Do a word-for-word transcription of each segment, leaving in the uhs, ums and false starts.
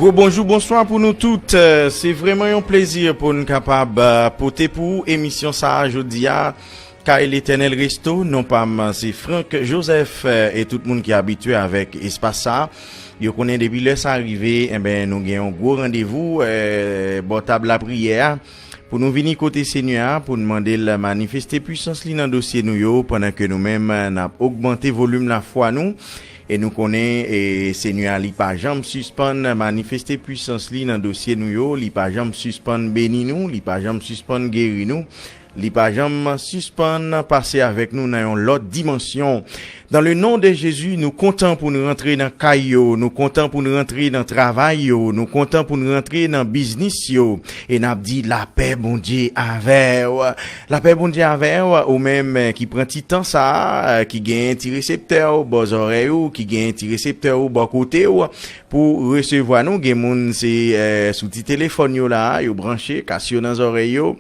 Gwo bonjou, bonswa pou nou tout. Eh, se vrèman yon plezi pou n kapab, eh, pote pou ou emisyon sa a jodi a. Kay Letènèl Resto, non pa m, se Frank Joseph, eh, e tout moun ki abitye avèk espas sa a. Yo konnen depi lè sa rive, enben, nou gen yon gwo randevou, eh, bò tab lapriyè a. Pou nou vini kote Senyè a, pou n mande l manifeste pwisans li nan dosye nou yo, pandan ke nou menm, n ap ogmante volim lafwa nou. E nou konnen, e, Senyè a, li pa janm sispann manifeste pwisans li nan dosye nou yo, li pa janm sispann beni nou, li pa janm sispann geri nou, li pa janm sispann pase avèk nou nan yon lòt dimansyon. Dans le nom de Jésus, nou kontan pou n rantre nan kay yo, nou kontan pou n rantre nan travay yo, nou kontan pou n rantre nan biznis yo, e n ap di, lapè Bondye avè w. Lapè Bondye avè w, ou menm, eh, ki pran ti tan sa, eh, ki gen ti reseptè w bò zòrèy ou, ki gen ti reseptè w bò kote w, pou resevwa nou. Gen moun se, eh, sou ti telefòn yo la, yo branche, kas yo nan zòrèy yo.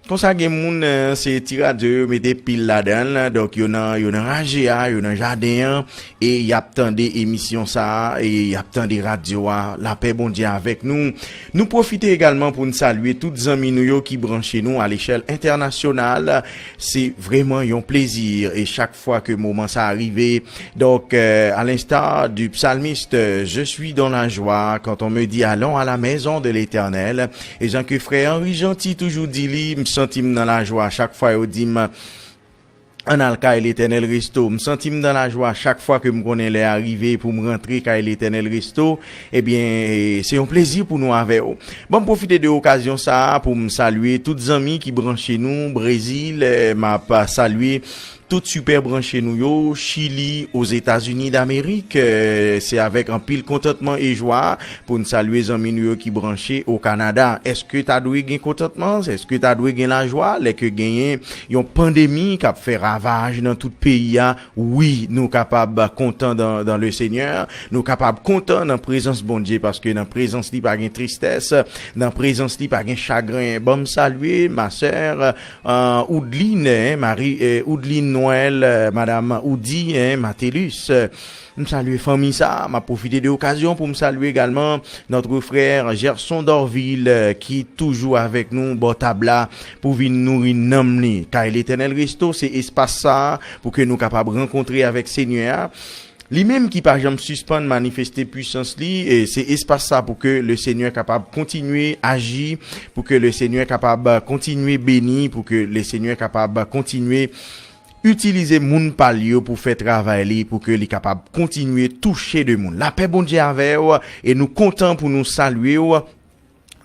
Konsa gen moun, eh, se ti radyo yo mete pil ladan l, donk yo nan, yo nan raje a, yo nan jaden an, e y ap tande emisyon sa a, e y ap tande radyo a. Lapè Bondye avèk nou. Nou pwofite egalman pou n salye tout zanmi nou yo ki branche nou a lechèl entènasyonal. Se vrèman yon plezi, e chak fwa ke moman sa a rive, Donc, euh, à l'instar du psalmiste, euh, je suis dans la joie quand on me dit, allons à la maison de l'Éternel. E jan ke frè Henri Jeanty toujou di li, m santi m nan lajwa chak fwa yo di m, ann al kay Letènèl Resto. M santi m nan lajwa chak fwa ke m konnen lè a rive pou m rantre kay Letènèl Resto. Ebyen, se yon plezi pou nou avè w. Ban m pwofite de okazyon sa a pou m salye tout zanmi ki branche nou, Brezil, eh, m ap salye tout sipè branche nou yo, Chili, Ozetazini Damerik, eh, se avèk anpil kontantman e jwa pou n salye zanmi nou yo ki branche o Kanada. Èske ta dwe gen kontantman? Èske ta dwe gen lajwa lè ke genyen yon pandemi k ap fè ravaj nan tout peyi a? Wi, nou kapab kontan dans, dans le Seigneur, nou kapab kontan nan prezans Bondye, paske nan prezans li pa gen tristès, nan prezans li pa gen chagren. Ban m salye ma sè, euh, Oudline, hein, Marie, euh, Oudline Noël, euh, Madame Oudi, hein, Matelus. Euh, m salye fanmi sa, m ap pwofite de okazyon pou m salye egalman notre frère Gerson Dorvil, euh, ki toujou avèk nou bò tab la pou vin nouri nanm li. Kay Letènèl Resto, se espas sa pou ke nou kapab rankontre avèk Senyè a. Li menm ki pa janm sispann manifeste pwisans li, e se espas sa pou ke le Senyè kapab kontinye aji, pou ke le Senyè kapab kontinye beni, pou ke le Senyè kapab kontinye itilize moun pa l yo pou fè travay li, pou ke li kapab kontinye touche de moun. Lapè Bondye avè w, e nou kontan pou nou salye w.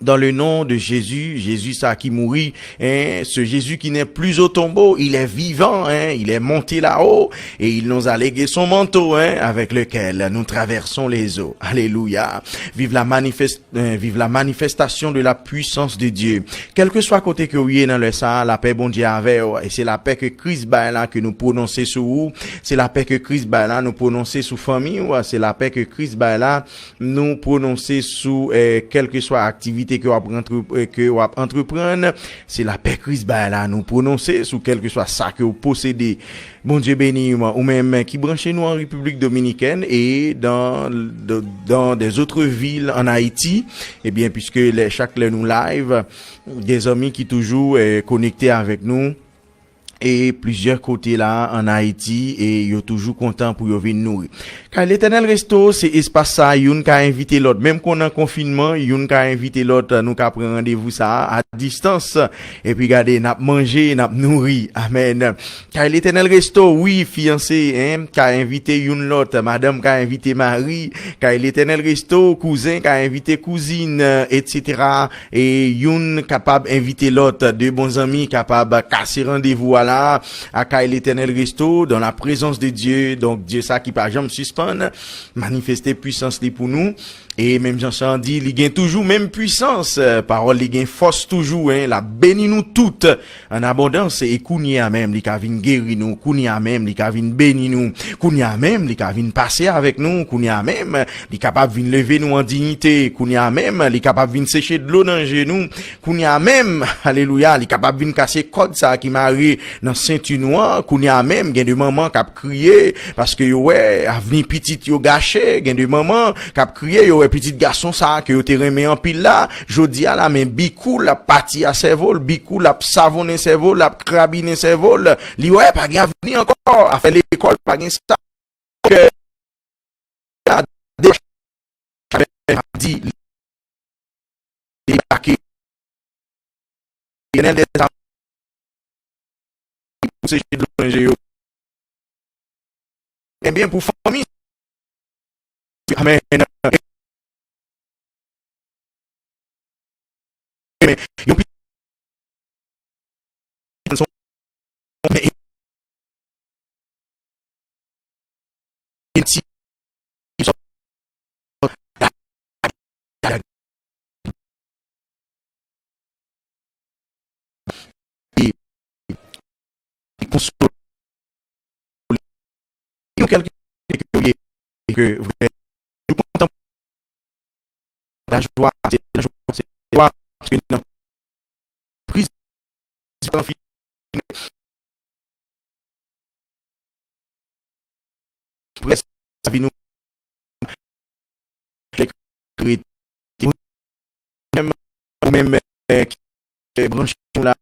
Dans le nom de Jésus, Jezi sa ki mouri, hein, ce Jésus qui n'est plus au tombeau, il est vivant, hein, il est monté là-haut, et il nous a légué son manteau, hein, avec lequel nous traversons les eaux. Alléluia. Vive la manifest-, hein, vive la manifestation de la puissance de Dieu. Kèlkeswa kote ke w ye nan lè sa a, lapè Bondye avè w, e se lapè ke Kris bay la ke nou pwononse sou ou, se lapè ke Kris bay la nou pwononse sou fanmi w, se lapè ke Kris bay la nou pwononse sou, eh, kèlkeswa aktivite ke w ap rantre-, eh, ke w ap antreprann. Se lapè Kris bay la nou pwononse sou kèlkeswa sa ke w posede. Bondye beni w, ou menm ki branche nou an Repiblik Dominikèn e dans, dans, dans des autres villes en Haïti. Ebyen, piske lè, chak lè nou live, gen zanmi ki toujou, eh, konekte avèk nou e plizyè kote la an Ayiti, e yo toujou kontan pou yo vin nouri. Kay Letènèl Resto, se espas sa, youn ka envite lòt. Menm kon nan konfinman, youn ka envite lòt, nou ka pran randevou sa a, a distans. Epi gade, n ap manje, n ap nouri. Amèn. Kay Letènèl Resto, wi, fiyanse, en, ka envite youn lòt. Madanm ka envite mari. Kay Letènèl Resto, kouzen ka envite kouzin, etsetera. E youn kapab envite lòt, de bon zanmi kapab kase randevou a la, a Kay Letènèl Resto, dans la présence de Dieu. Donk, Dye sa ki pa janm sispann manifeste pwisans li pou nou. E menm jan chan di, li gen toujou menm pwisans, eh, pawòl li gen fòs toujou, en, l ap beni nou tout an abondans, e kounye a menm, li ka vin geri nou, kounye a menm, li ka vin beni nou, kounye a menm, li ka vin pase avèk nou, kounye a menm, li kapab vin leve nou an diyite, kounye a menm, li kapab vin seche dlo nan je nou, kounye a menm, alelouya, li kapab vin kase kòd sa a ki mare nan senti nou an, kounye a menm, gen de manman k ap kriye, paske yo wè avni pitit yo gache, gen de manman k ap kriye, yo wè pitit gason sa a ke yo te renmen anpil la, jodi a la, men bikou l ap pati a sèvo l, bikou l ap savonnen sèvo l, l ap krabinen sèvo l, li wè pa gen avni ankò, afè lekòl pa gen sa. Kè a dechame, ap di, debake. Etènèl dèzam, pou seche dlo nan je yo. Ebyen, pou fanmi, amèn. Men, yon pitit, Konsole. Yon kèlke ke w ye, e ke vrè, nou kontan lajwa, se lajwa, se lajwa, paske nan kriz, diferan fi-, près, lavi nou, menm, ou menm, eh, ki, eh, branche nou la,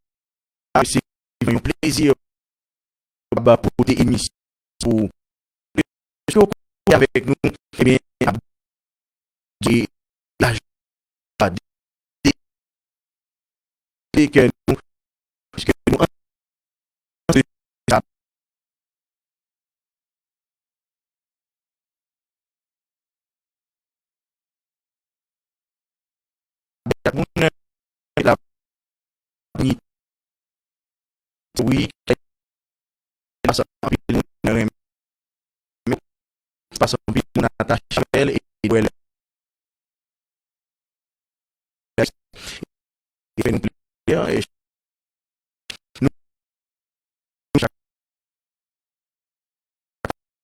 se yon plezi pou pote emisyon pou, eske w konekte avèk nou, ebyen, de lajwa, de, de kè nou, paske nou antre sa. Moun la ni wi, pase anpil moun renmen, pase anpil moun atache avè l e wè l. E fè nou plezi, e nou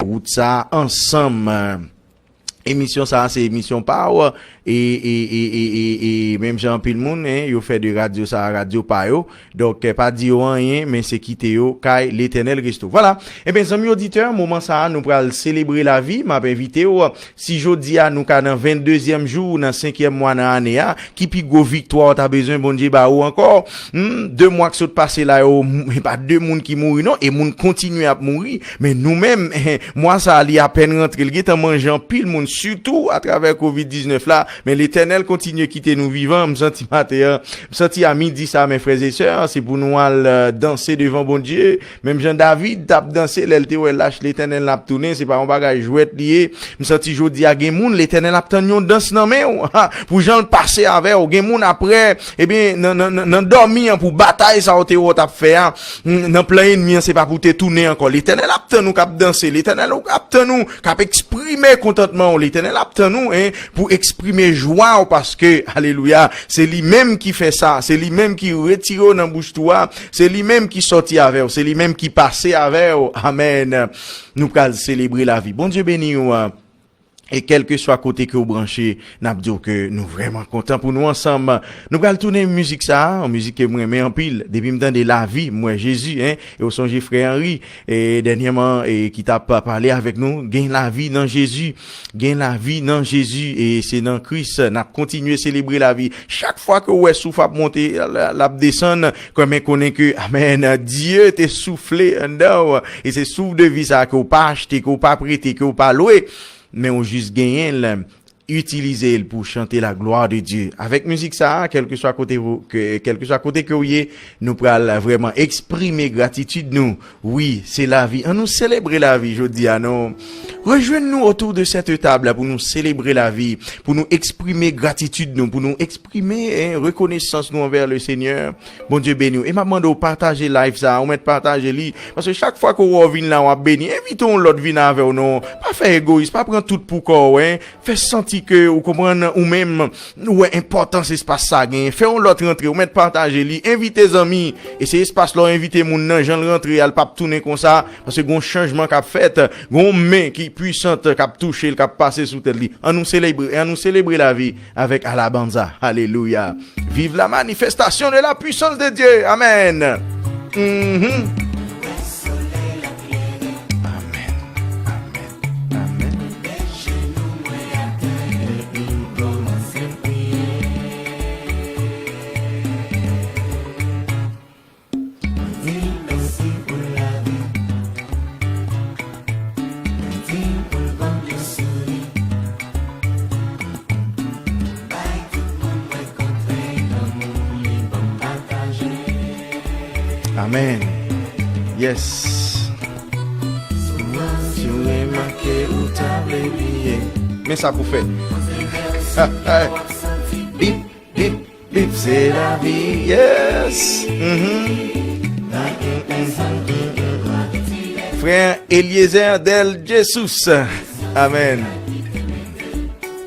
wout sa ansanm. Emisyon sa a se emisyon pa w, e, e, e, e, e, e menm jan anpil moun, en, yo fè de radyo sa a radyo pa yo. Donk, eh, pa di yo anyen, men se kite yo kay Letènèl Resto. Vwala. Ebyen, zanmi oditè, moman sa a, nou pral selebre lavi. M ap envite w, si jodi a nou ka nan venndezyèm jou, nan senkyèm mwa nan ane a, ki pi gwo viktwa w ta bezwen Bondye ba ou ankò? Hmm, de mwa k sot pase la yo, m-, e pa de moun ki mouri non, e moun kontinye ap mouri. Men nou menm, mwa sa a, li apèn rantre, li gentan manje anpil moun, sitou atravè kovid diznèf la. Men Letènèl kontinye kite nou vivan. M santi maten an, m santi a midi sa, men frè e sè, se pou nou al, euh, danse devan Bondye. Menm jan David t ap danse, lè l te wè lach Letènèl la ap tounen, se pa yon bagay jwèt li ye. M santi jodi a gen moun, Letènèl ap tann yon dans nan men w, ha, pou jan l pase avè w. Gen moun aprè, ebyen, nan, nan, nan, nan dòmi an, pou batay sa w te wè w t ap fè a, mm, nan plan ènmi an, se pa pou te tounen ankò. Letènèl ap tann ou k ap danse, Letènèl ap tann ou k ap eksprime kontantman w, Letènèl ap tann ou, en, pou eksprime jwa w, paske, alelouya, se li menm ki fè sa, se li menm ki retire w nan bouch twou a, se li menm ki sòti avè w, se li menm ki pase avè w. Amèn. Nou pral selebre lavi. Bondye beni w. E kèlkeswa kote ke w branche, n ap di w ke nou vrèman kontan pou nou ansanm. Nou pral tounen mizik sa a, yon mizik ke m renmen anpil. Depi m tande Lavi, m wè Jezi, en, e w sonje frè Henry, e dènyèman, e ki t ap pale avèk nou, gen lavi nan Jezi, gen lavi nan Jezi, e se nan Kris n ap kontinye selebre lavi. Chak fwa ke w wè souf ap monte, l, l ap desann, kòm men konnen ke, amèn, Dye te soufle anndan w, e se souf de vi sa a ke w pa achte, ke w pa prete, ke w pa lwe, men w jis genyen l, itilize l pou chante la gloire de Dieu. Avèk mizik sa a, kèlkeswa kote w, ke, kèlkeswa kote ke w ye, nou pral vrèman eksprime gratitid nou. Wi, se lavi. An nou selebre lavi jodi a, non. Rejwenn nou autour de cette table pou nou selebre lavi, pou nou eksprime gratitid nou, pou nou eksprime, en, rekonesans nou anvè le Seigneur. Bondye beni w. E m ap mande w pataje live sa a, ou mèt pataje li. Paske chak fwa ke w wè w vin la, w ap beni. Envite yon lòt vin avè w, non. Pa fè egoyis, pa pran tout pou kò w, en. Fè santi ke ou konprann ou menm, ou wè enpòtans espas sa genyen. Fè yon lòt rantre, ou mèt pataje li. Envite zanmi. E se espas la w envite moun nan, jan l rantre a, l p ap tounen konsa. Paske gon chanjman k ap fèt, gon men ki pwisant k ap touche l, k ap pase sou tèt li. An nou selebre, an nou selebre lavi avèk Alabanza. Alelouya. Vive la manifestation de la puissance de Dieu. Amen. Mhm. Amen. Amen. Amen. Amen. Yes. Si w remake ou ta vle bliye. Men sa pou fè. Bip, bip, bip, se lavi. Yes. Mhm. Frè Eliezer Del Jesus. Amen.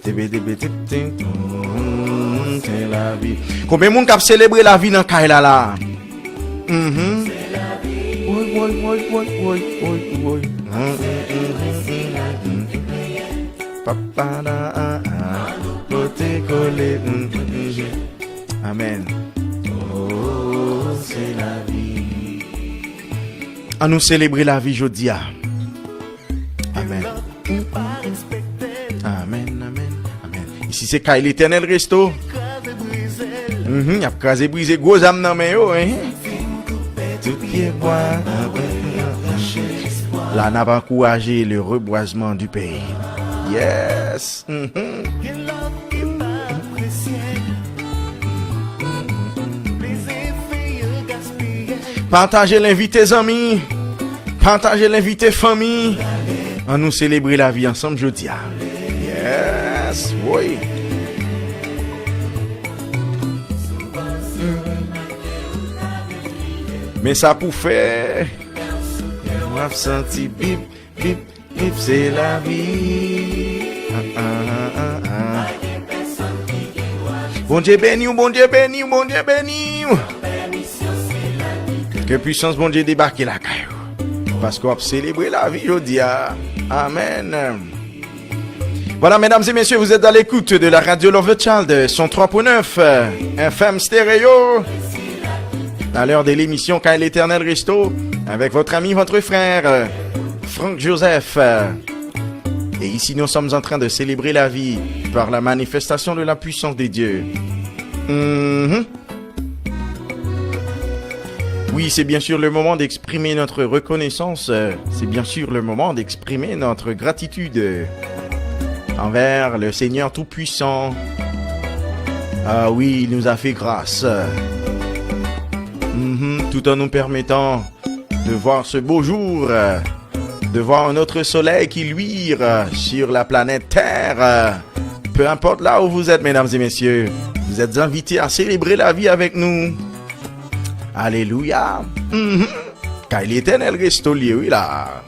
Tebe, tebe, tip, tip, mm, se lavi. Konbyen moun k ap selebre lavi nan kay la la? Mhm. Woy, woy, woy, woy, woy, woy, woy. Mm, mm, mm, mm, mm, mm. Papa la, ah, ah. Pote kole, mm, mm, mm. Amen. Oh, se lavi. An nou selebre lavi jodi a. Amen. Amen, amen, amen. Isi se kay Letènèl Resto. Mhm, y ap kraze brize gwo zam nan men yo, hein. Tout pye bwa. La n ap ankouraje le rebwazman du peyi. Yes. Mhm. Pataje l, envite zanmi. Pataje l, envite fanmi. An nou selebre lavi ansanm jodi a. Yes, woy. Men sa pou fè. W ap santi bip, bip, bip, se lavi. Ah, ah, ah, ah, ah. Bondye beni w, Bondye beni w, Bondye beni w. Ke pwisans Bondye debake lakay ou. Paske w ap selebre lavi jodi a. Amen. Voilà, mesdames et messieurs, vous êtes à l'écoute de la radio Love Child, cent trois point neuf, euh, F M Stereo. À l'heure de l'émission Kay l'Éternel Resto, avec votre ami, votre frère, euh, Franck Joseph. Euh, et ici, nous sommes en train de célébrer la vie par la manifestation de la puissance de Dieu. Mhm. Oui, c'est bien sûr le moment d'exprimer notre reconnaissance, euh, c'est bien sûr le moment d'exprimer notre gratitude, euh, envers le Seigneur Tout-Puissant. Ah oui, il nous a fait grâce. Mhm, tout en nous permettant de voir ce beau jour, euh, de voir un autre soleil qui luire, euh, sur la planète Terre. Euh, peu importe là où vous êtes, mesdames et messieurs, vous êtes invités à célébrer la vie avec nous. Alelouya. Mhm. Kay Letènèl Resto l ye, wi la.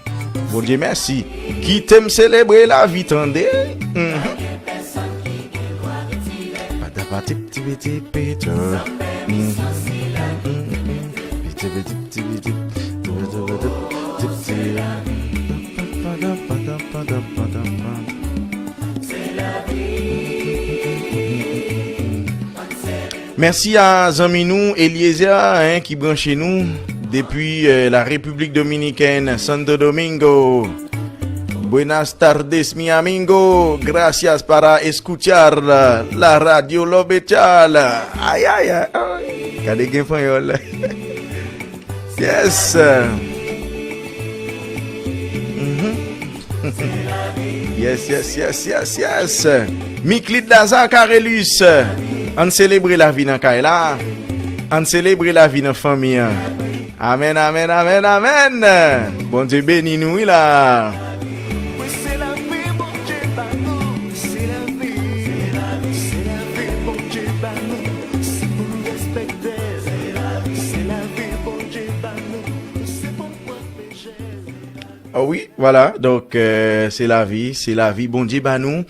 Bondye mèsi. Kite m selebre lavi, tande. Mhm. Patapatiptipitipito. Mhm. Mèsi a zanmi nou Eliezer, hein, ki branche nou depi, euh, la République Dominicaine, Santo Domingo. Buenas tardes, mi amigo. Gracias para escuchar la, la radio Lobechal. Ay, ay, ay, ay. Gade gen panyòl. Yes. Mhm. Yes, yes, yes, yes, yes. Miklid Lazare Carelus. Ann selebre lavi nan kay la. Ann selebre lavi nan fanmi an. Amèn, amèn, amèn, amèn. Bondye beni nou, wi la. Oh wi, vwala. Donk, euh, se lavi, se lavi Bondye ba nou.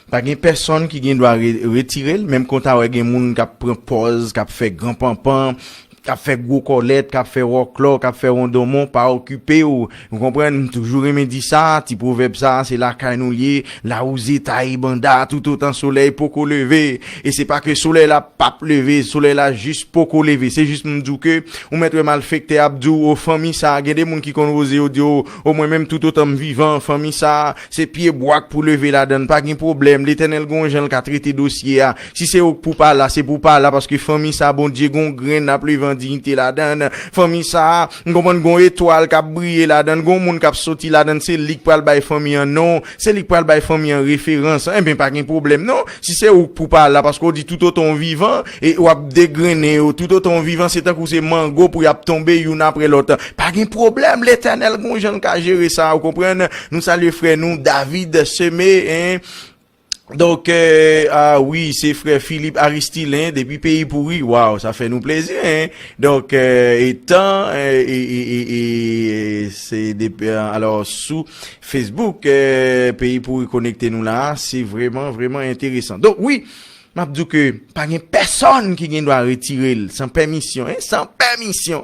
Pa gen pèsonn ki gen dwa re-, retire l, menm kon ta wè gen moun k ap pran pòz, k ap fè gran panpan, k ap fè gwo kòlèt, k ap fè wòklò, k ap fè wondonmon, pa okipe w. Ou konprann, m toujou renmen di sa, ti pwovèb sa, se lakay nou l ye, lawouze taye banda, toutotan solèy poko leve. E se pa ke solèy la p ap leve, solèy la jis poko leve. Se jis m di w ke ou mèt wè malfektè ap di w, o fanmi sa, gen de moun ki konn woze yo di w, o mwen menm toutotan m vivan, fanmi sa, se pye bwa k pou leve ladan l, pa gen pwoblèm, Letènèl gen yon jan l ka trete dosye a. Si se ou k pou pa la, se pou pa la, paske fanmi sa, Bondye gen yon grenn ap leve diyite ladan l. Fanmi sa a, m konprann gon etwal k ap briye ladan l, gon moun k ap soti ladan l, se li k pral bay fanmi an non, se li k pral bay fanmi an referans. Enben, pa gen pwoblèm non. Si se ou k pou pale la, paske w di toutotan w vivan, e w ap degrennen yo, toutotan w vivan, se tankou se mango pou y ap tonbe youn apre lòt. Pa gen pwoblèm, Letènèl gon jan l ka jere sa, ou konprann? Nou salye frè nou, David Semé, en. Donk, euh, ah wi, se frè Philippe Aristilen depi Peyi Pouri. Waw, sa fè nou plezi, en. Donk, euh, etan, euh, e, e, e, e, se depi, euh, alò, sou Facebook, euh, Peyi Pouri konekte nou la, se vrèman, vrèman enteresan. Donk, wi, m ap di w ke pa gen pèsonn ki gen dwa retire l san pèmisyon, en, san pèmisyon.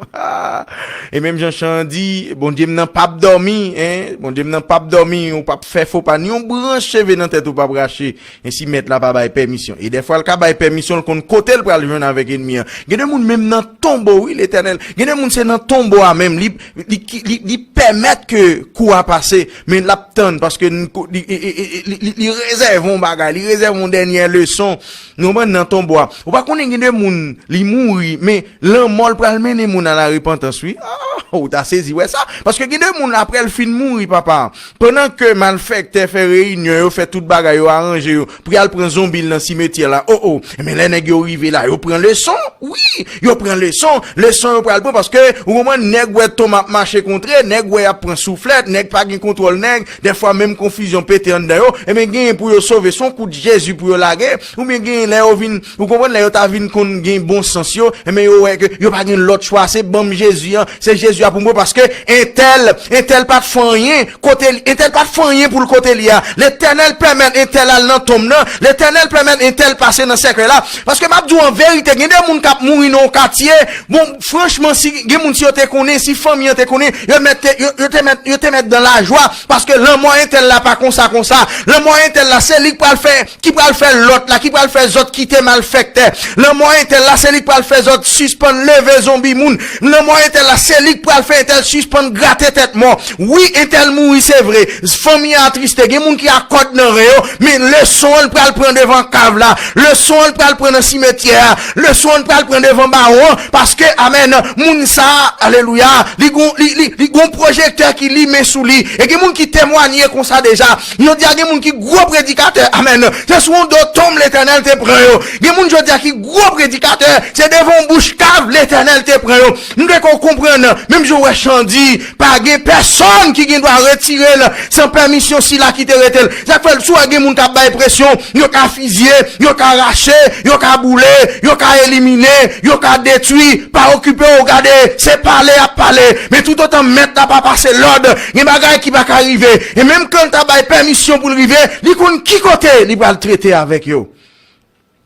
E menm jan chan an di, Bondye m nan p ap dòmi, en, Bondye m nan p ap dòmi, ou p ap fè fo pa, ni yon branch cheve nan tèt ou p ap rache, ensi Mèt la pa bay pèmisyon. E dèfwa l ka bay pèmisyon, l konn kote l pral jwenn avèk ènmi an. Gen de moun menm nan tonbo, wi, Letènèl. Gen de moun se nan tonbo a menm, li, li, li, li pèmèt ke kou a pase, men l ap tann, paske n-, kou-, li, li, li, li, li, li rezève yon bagay, li rezève yon dènyè leson. Nou konprann nan tonbo a. Ou pa konnen gen de moun, li mouri, men lanmò l pral mennen moun a la repantans, wi. Ah, ou ta sezi wè sa. Paske gen de moun, apre l fin mouri, papa, pandan ke malfèktè fè reyinyon, yo fè tout bagay, yo aranje yo, pou y al pran zonbi l nan simetyè la. O, o. Men lè nèg yo rive la, yo pran leson. Wi, yo pran leson. Leson yo pral pran paske, ou konprann, nèg wè tonm ap mache kontre, nèg wè y ap pran souflèt, nèg pa gen kontwòl nèg, dèfwa menm konfizyon pete anndan yo. Enben, genyen pou yo sove, se yon kout Jezi pou yo lage, oubyen genyen lè yo vin, ou konprann, lè yo ta vin konn gen bon sans yo, enben, yo wè ke yo pa gen lòt chwa, se ban m Jezi an, se Jezi a pou m pran, paske entèl, entèl pa t fè anyen kote li, entèl pa t fè anyen pou l kote li a. Letènèl pèmèt entèl al nan tonm nan, Letènèl pèmèt entèl pase nan sèkèy la, paske m ap di w an verite, gen de moun k ap mouri nan yon katye, bon, franchman, si gen moun, si yo te konnen, si fanmi an te konnen, yo mèt te, yo, yo te mèt, yo te mèt dan lajwa, paske lanmò entèl la pa konsa, konsa. Lanmò entèl la, se li k pral fè, ki pral fè lòt la, ki pral fè zòt kite malfèktè. Lanmò entèl la, se li k pral fè zòt sispann leve zonbi moun. Lanmò entèl la, se li k pral fè entèl sispann grate tèt mò. Wi, entèl mouri, se vre. Fanmi an atriste. Gen moun ki ak kòd nan ren yo, men leson an l pral pran devan kav la. Leson an l pral pran nan simetyè a. Leson an l pral pran devan bawon an. Paske, amèn, moun sa a, alelouya, li gon, li, li, li gon pwojektè ki limen sou li. E gen moun ki temwanye konsa deja. Jodi a, gen moun ki gwo predikatè, amèn. Se sou yon do tonm Letènèl te pran yo. Gen moun jodi a ki gwo predikatè, se devan yon bouch kav Letènèl te pran yo. M vle ke w konprann, menm jan w wè chan di, pa gen pèsonn ki gen dwa retire l san pèmisyon sila ki te rete l. Sa k fè, si w wè gen moun k ap bay presyon, yo ka fizye, yo ka rache, yo ka boule, yo ka elimine, yo ka detwi, pa okipe w, gade, se pale y ap pale. Men toutotan Mèt la pa pase lòd, gen bagay ki pa ka rive. E menm kan l ta bay pèmisyon pou l rive, li konn ki kote li pral trete avèk yo.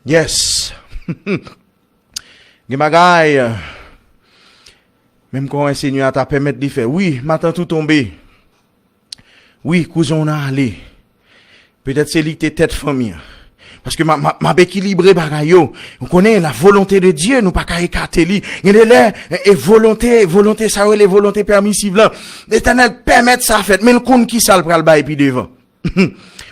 Yes. Gen bagay, menm kan w wè Senyè a ta pèmèt li fè. Wi, matant ou tonbe. Wi, kouzen w nan ale. Petèt se li ki te tèt fanmi an. Paske m a, m a, m ap ekilibre bagay yo. Ou konnen, la volonté de Dieu, nou pa ka ekate li. Gen de lè, e, e volonte, volonte, sa yo rele volonte pèmisiv lan. Letènèl pèmèt sa fèt, men l konn ki sa l pral bay pi devan.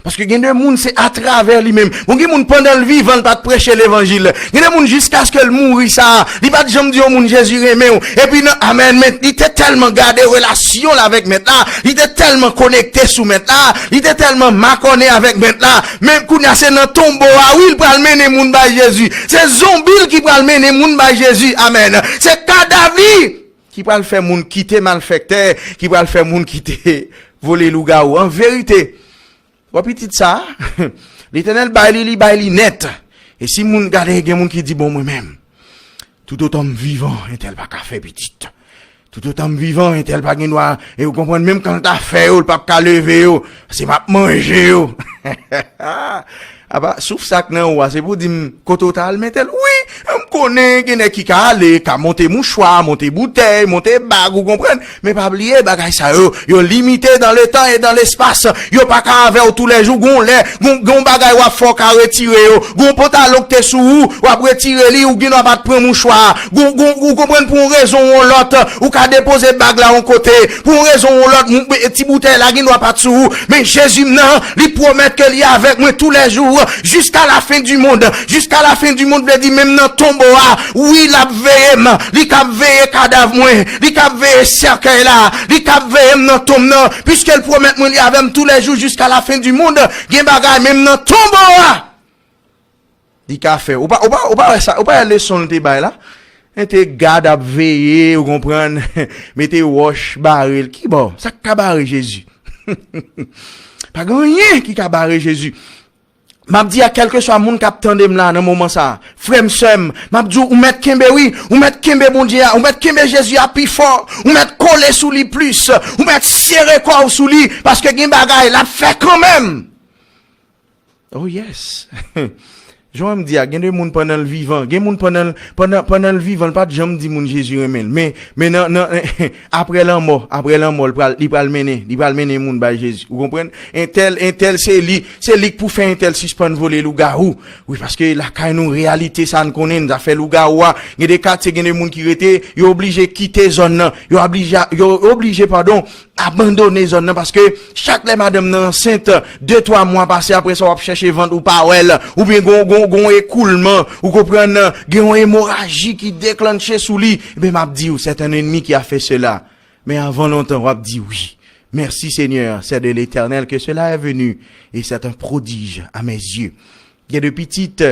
Paske gen de moun, se atravè li menm. Bon, gen moun, pandan l vivan, l pa t preche levanjil. Gen de moun, jiskaske l mouri sa a, li pa t janm di yon moun Jezi renmen w. Epi nan, amèn, men li te tèlman gade relasyon l avèk Mèt la, li te tèlman konekte sou Mèt la, li te tèlman makònen avèk Mèt la. Men kounye a, se nan tonbo a, wi, l pral mennen moun bay Jezi. Se zonbi l ki pral mennen moun bay Jezi. Amèn. Se kadav li ki pral fè moun kite malfèktè, ki pral fè moun kite vole lougawou. An verite, wè pitit sa a, Letènèl bay li, li bay li nèt. E si moun gade, gen moun ki di, bon, mwen menm, toutotan m vivan, entèl pa ka fè pitit. Toutotan m vivan, entèl pa gen dwa, e ou konprann, menm kan l ta fè yo, l p ap ka leve yo, se m ap manje yo. Apa, souf sa k nan ou a, se pou di m kote w ta al mete l. Wi, m konnen gen nèg ki ka ale, ka monte mouchwa, monte boutèy, monte bag, ou konprann? Men pa bliye, bagay sa yo, yo limite dans le temps et dans l'espace. Yo pa ka avè w toulèjou. Gon lè, gon, gon bagay w ap fè, w ka retire yo. Gon pantalon ki te sou ou, w ap retire li, ou gen dwa pa t pran mouchwa. Gon, gon, ou konprann, pou yon rezon ou yon lòt, ou ka depoze bag la yon kote. Pou yon rezon ou yon lòt, mou-, ti boutèy la gen dwa pa t sou ou. Men Jezi m nan, li pwomèt ke li avèk mwen toulèjou. Jusqu'à la fin du monde. Jusqu'à la fin du monde vle di menm nan tonbo a. Wi, l ap veye m. Li k ap veye kadav mwen. Li k ap veye sèkèy la. Li k ap veye m nan tonm nan. Piske l pwomèt mwen li avè m tous les jours jusqu'à la fin du monde. Gen bagay menm nan tonbo a. Li ka fè. Ou pa, ou pa, ou pa wè sa, ou pa wè leson l te bay la? Mete gad ap veye, ou konprann? Mete wòch bare l. Ki bò? Sa k ka bare Jezi? Pa gen anyen ki ka bare Jezi. M ap di a kèlkeswa moun k ap tande m la nan moman sa a, frè m, sè m, m ap di w, ou mèt kenbe wi, ou mèt kenbe Bondye a, ou mèt kenbe Jezi a pi fò, ou mèt kole sou li plis, ou mèt sere kò w sou li, paske gen bagay l ap fè kanmenm. Oh yes. Jan m di a, gen de moun pandan l vivan, gen moun pandan l, pandan, pandan l vivan, l pa t janm di moun Jezi renmen l. Men, men nan, nan, apre lanmò, apre lanmò, li pral, li pral mennen, li pral mennen moun bay Jezi. Ou konprann? Entèl, entèl, se li, se li k pou fè entèl sispann vole lougawou. Wi, paske lakay nou, reyalite sa n konnen, n zafè lougawou a. Gen de katye, gen de moun ki rete, yo oblije kite zòn nan, yo oblije, yo oblije, padon, abandone zòn nan, paske chak lè madanm nan ansent, de twa mwa pase, apre sa w ap chèche vant ou pa wè l, oubyen gon, gon, gon ekoulman, ou konprann, gen yon emoraji ki deklanche sou li, ebyen m ap di w, c'est un ennemi qui a fait cela. Men avan lontan, w ap di wi. Merci Seigneur, c'est de l'Éternel que cela est venu, et c'est un prodige à mes yeux. Gen de pitit,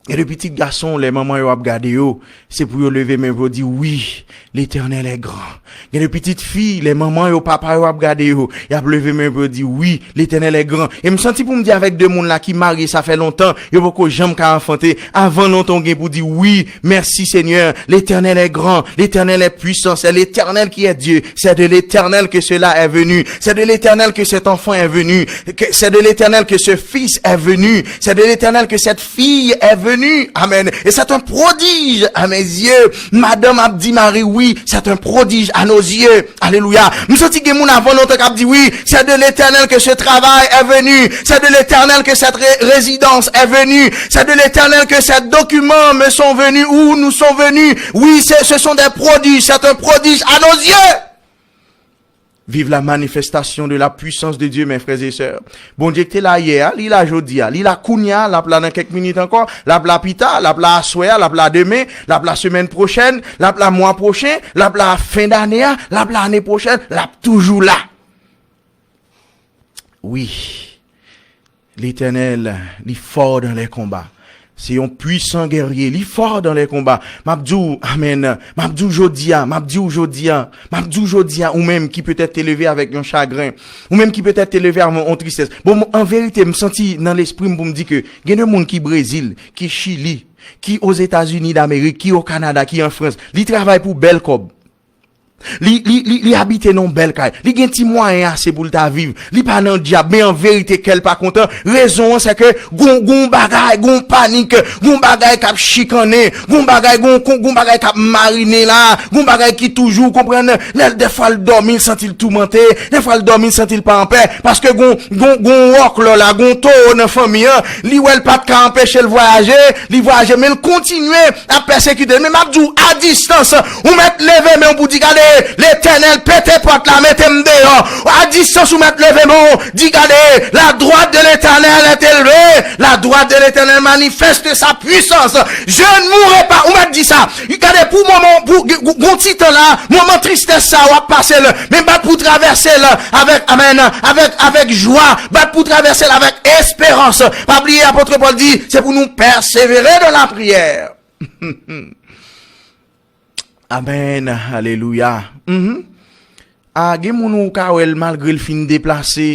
gen de pitit gason, lè manman yo ap gade yo, se pou yo leve men pou yo di wi, Letènèl è gran. Gen de pitit fi, lè manman yo, papa yo ap gade yo, y ap leve men pou yo di wi, Letènèl è gran. E m santi pou m di avèk de moun la ki marye, sa fè lontan, yo poko janm ka anfante. Avan lontan, w gen pou di wi, merci Seigneur, l'Éternel est grand, l'Éternel est puissant, c'est l'Éternel qui est Dieu, c'est de l'Éternel que cela est venu, c'est de l'Éternel que cet enfant est venu, que, c'est de l'Éternel que ce fils est venu, c'est de l'Éternel que cette fille est venue. Amen. Et c'est un prodige à mes yeux. Madanm ap di mari, wi, c'est un prodige à nos yeux. Alelouya. M santi gen moun avan lontan k ap di, wi, c'est de l'Éternel que ce travail est venu. C'est de l'Éternel que cette ré- résidence est venue. C'est de l'Éternel que ces documents me sont venus ou nous sont venus. Oui, c'est- ce sont des prodiges. C'est un prodige à nos yeux. Vive la manifestation de la puissance de Dieu, mes frères et sœurs. Bondye ki te la yè a, li la jodi a, li la kounye a, l ap la nan kèk minit ankò, l ap la pita, l ap la aswè a, l ap la demen, l ap la semèn pwochèn, l ap la mwa pwochen, l ap la fen dane a, l ap la ane pwochèn, l ap toujou la. Wi. Letènèl, li fò dan lè konba. Se yon pwisan gèrye, li fò dan lè konba. M ap di w, amèn. M ap di w jodi a, m ap di w jodi a, m ap di w jodi a, ou menm ki petèt te leve avèk yon chagren, ou menm ki petèt te leve avèk yon tristès. Bon, m- an verite, m santi nan lespri m pou m di ke gen de moun ki Brezil, ki Chili, ki Ozetazini Damerik, ki o Kanada, ki an Frans. Li travay pou bèl kòb. Li, li, li, li abite nan yon bèl kay. Li gen ti mwayen ase pou l ta viv. Li pa nan dyab, men an verite, kè l pa kontan. Rezon an, se ke gon, gon bagay, gon panik, gon bagay k ap chikannen, gon bagay, gon, gon, gon bagay k ap marinen la, gon bagay ki toujou, konprann, lè l, dèfwa l dòmi, l santi l toumante, dèfwa l dòmi, l santi l pa anpè, paske gon, gon, gon wòklò la, gon towo nan fanmi an, li wè l pa t ka anpeche l vwayaje, li vwayaje, men l kontinye ap pèsekite l. Men m ap di w, a distans, ou mèt leve men w pou di, gade, Letènèl, pete pòt la, mete m deyò. A distans, ou mèt leve men w, di, gade, la droite de l'Éternel est élevée, la droite de l'Éternel manifeste sa puissance. Je ne mourrai pas. Ou mèt di sa. Gade, pou moman, pou g- g- gon ti tan la, moman tristès sa w ap pase l, men bat pou travèse l avèk, amèn, avèk, avèk jwa, bat pou travèse l avèk esperans. Pa bliye, apot Pòl di, se pou nou pèsevere dans la prière. Amèn, alelouya. Mhm. A, gen moun ou ka wè l malgre l fin deplase.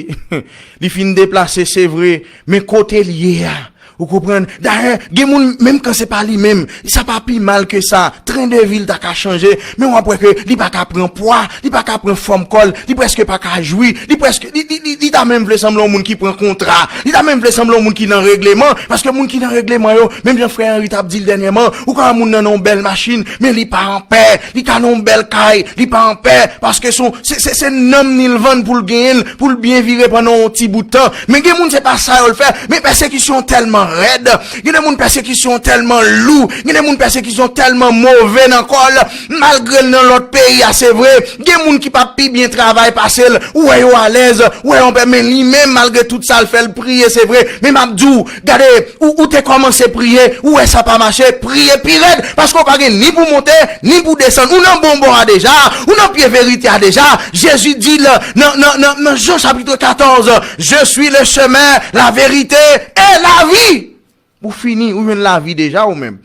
Li fin deplase, se vre, men kote l ye a, ou konprann? Dayè, gen moun, menm kan se pa li menm, sa pa pi mal ke sa. Tren de vi l ta ka chanje, men w ap wè ke li pa ka pran pwa, li pa ka pran fòm kò l, li prèske pa ka jwi, li prèske, li, li, li, li ta menm vle sanble yon moun ki pran kontra, li ta menm vle sanble yon moun ki nan regleman, paske moun ki nan regleman yo, menm jan frè Henry t ap di l dènyèman, ou ka wè moun nan nan yon bèl machin, men li pa anpè, li ka nan yon bèl kay, li pa anpè, paske se, se, se, se nanm ni l vann pou l genyen l, pou l byen vire pandan yon ti bout tan. Men gen moun se pa sa yo l fè, men pèsekisyon tèlman rèd. Gen de moun pèsekisyon tèlman lou. Gen de moun pèsekisyon tèlman move nan kò l. Malgre l nan lòt peyi a, se vre. Gen moun ki p ap pi byen travay pase l. Ou wè yo alèz. Ou wè yo anpè. Men li menm, malgre tout sa, l fè l priye, se vre. Men m ap di w, gade, ou, ou te kòmanse priye. Ou wè sa pa mache. Priye pi rèd. Paske w pa gen ni pou monte, ni pou desann. Ou nan bon bò a deja. Ou nan pye verite a deja. Jezi di l nan, nan, nan, nan Jan chapit katòz, Je suis le chemin, la vérité et la vie. Ou fini, ou jwenn lavi deja ou menm.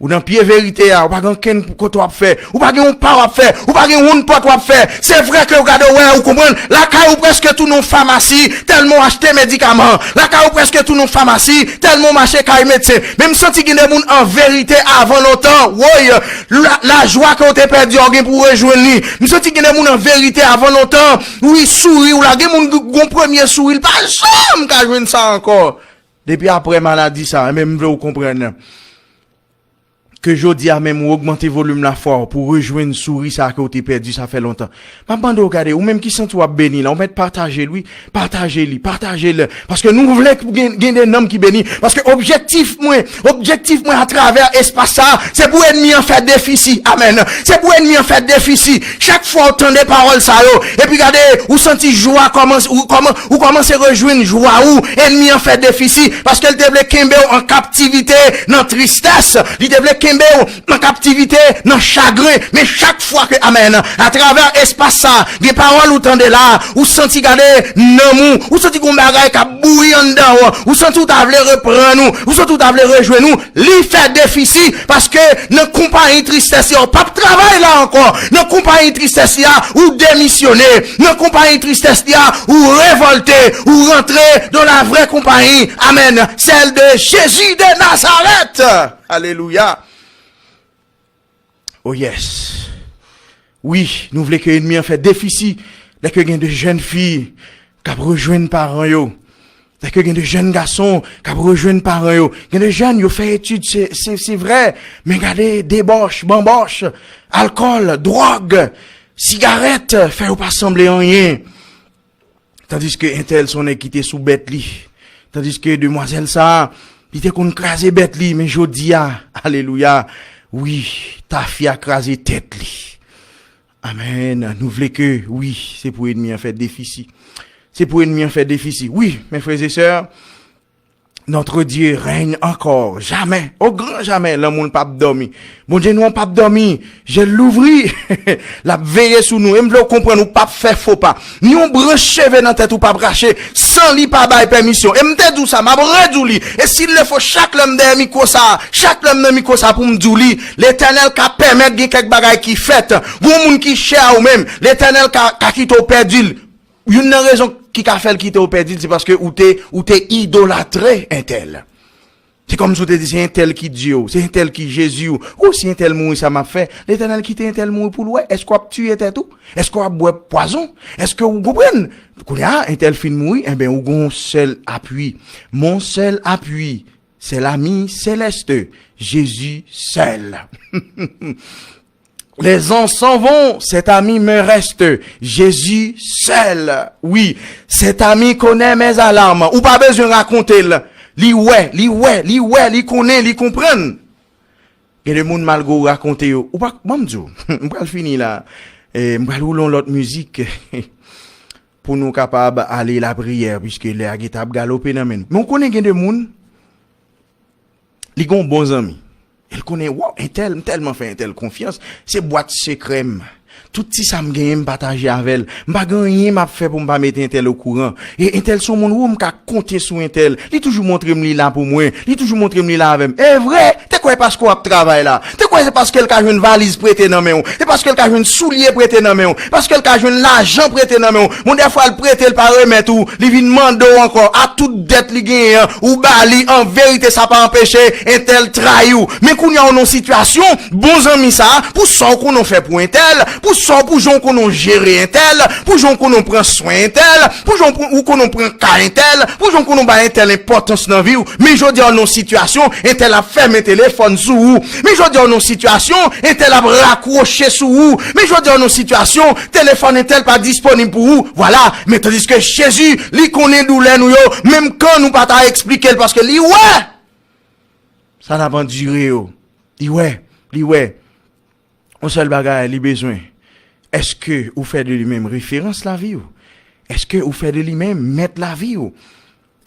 Ou nan pye verite a, ou pa gen okenn kote w ap fè, ou pa gen yon pa w ap fè, ou pa gen yon pòt w ap fè. Se vre ke w gade w wè, ou konprann, lakay ou prèske tounen yon famasi, tèlman w achte medikaman. Lakay ou prèske tounen yon famasi, tèlman w mache kay medsen. Men m santi gen de moun an verite avan lontan, woy, la, lajwa ke w te pèdi a, w gen pou w rejwenn li. M santi gen de moun an verite avan lontan, wi, souri w la, gen moun ki gon premye souri, l pa janm ka jwenn sa ankò. Depi apre maladi sa, men m vle w konprann ke jodi a menm ou ogmante volim lafwa w pou rejwenn souri sa ke w te pèdi, sa fè lontan. M ap mande w gade, ou menm ki santi w ap beni la, ou mèt pataje l, wi. Pataje li, pataje l. Paske nou vle gen, gen de nanm ki beni. Paske objektif mwen, objektif mwen atravè espas sa, se pou ènmi an fè defisi. Amèn. Se pou ènmi an fè defisi. Chak fwa w tande pawòl sa yo, epi gade, ou santi jwa kòmanse, ou kòman-, ou kòmanse rejwenn jwa ou, ènmi an fè defisi, paske l te vle kenbe w an kaptivite nan tristès, li te vle kenbe w nan kaptivite nan chagren. Men chak fwa ke, amèn, atravè espas sa, gen pawòl ou tande la, ou santi gade nanm ou, ou santi gon bagay k ap bouyi anndan w, ou santi w ta vle reprann ou, ou santi w ta vle rejwenn ou, li fè defisi, paske nan konpayi tristès li a, ou p ap travay la ankò. Nan konpayi tristès li a, ou demisyone. Nan konpayi tristès li a, ou revòlte. Ou rantre dans la vraie compagnie. Amèn. Celle de Jésus de Nazareth. Alelouya. Oh yes. Wi, nou vle ke ènmi an fè defisi. Lè ke gen de jèn fi k ap rejwenn paran yo, lè ke gen de jèn gason k ap rejwenn paran yo, gen de jèn yo fè etid, se, se, se vre, men gade debòch, banbòch, alkòl, dwòg, sigarèt, fè yo pa sanble anyen. Tandiske entèl se yon nèg ki te sou bèt li. Tandiske demwazèl sa, li te konn kraze bèt li, men jodi a, alelouya, wi, tafya kraze tèt li. Amèn. Nou vle ke, wi, se pou ènmi an fè defisi. Se pou ènmi an fè defisi. Wi, mes frères et sœurs, notre Dieu règne encore. Jamais, au grand jamais, lanmou l p ap dòmi. Bondye nou an p ap dòmi. Je l louvri. L ap veye sou nou. E m vle w konprann, ou p ap fè fo pa. Ni yon branch cheve nan tèt ou p ap rache san li pa bay pèmisyon. E m te di w sa, m ap redi w li. E si l le fo, chak lè m dèyè mikwo sa, chak lè m nan mikwo sa pou m di w li, Letènèl ka pèmèt gen kèk bagay ki fèt. Gon moun ki chè a ou menm, Letènèl ka, ka kite w pèdi l. Youn nan rezon ki ka fè l kite w pèdi l, se paske ou te, ou te idolatre entèl. Se kòmsi w te di se entèl ki Dye w, se entèl ki Jezi w. Ou si entèl mouri, sa m ap fè? Letènèl kite entèl mouri pou l wè. Èske w ap tiye tèt ou? Èske w ap bwè pwazon? Èske w konprann? Kounye a, entèl fin mouri, enben, ou gon sèl apui. Mon seul appui, c'est l'ami céleste, Jésus seul. Les anges s'en vont, cet ami me reste, Jésus seul. Wi, cet ami connaît mes alarmes. Ou pa bezwen rakonte l. Li wè, li wè, li wè, li konnen, li konprann. Gen de moun malgre w rakonte yo, ou pa, ban m di w, m pral fini la. E, m pral woule yon lòt mizik pou nou kapab ale lapriyè, piske lè a gentan ap galope nan men nou. Men w konnen gen de moun, li gen yon bon zanmi. E l konnen, waw, entèl, m tèlman fè entèl konfyans, se bwat sekrè m. Tout ti sa m genyen, m pataje avè l. M pa gen anyen m ap fè pou m pa mete entèl okouran. E entèl se yon moun, wi, m ka konte sou entèl. Li toujou montre m li la pou mwen. Li toujou montre m li la avè m. E vre, te kwè paske w ap travay la. Te kwè se paske l ka jwenn valiz prete nan men w. Se paske l ka jwenn soulye prete nan men w. Paske l ka jwenn lajan prete nan men w. Bon, dèfwa l prete, l pa remèt ou. Li vin mande w ankò. A tout dèt li genyen an, ou ba li. An verite, sa pa anpeche entèl trayi w. Men kounye a w nan yon sitiyasyon, bon zanmi sa, pou sa w konnen w fè pou entèl, pou sa w, pou jan w konnen w jere entèl, pou jan w konnen w pran swen entèl, pou jan w pran, ou konnen w pran ka entèl, pou jan w konnen w bay entèl enpòtans nan vi w. Men jodi a w nan yon sitiyasyon, entèl ap fèmen telefòn, telefòn sou ou. Men jodi a w nan sitiyasyon, entèl ap rakwoche sou ou. Men jodi a w nan sitiyasyon, telefòn entèl pa disponib pou ou. Vwala. Men tandiske Jezi, li konnen doulè nou yo, menm kan nou pa ta eksplike l, paske li wè sa n ap andire yo. Li wè, li wè. Yon sèl bagay li bezwen. Èske ou fè de li menm referans lavi w? Èske ou fè de li menm mèt lavi w?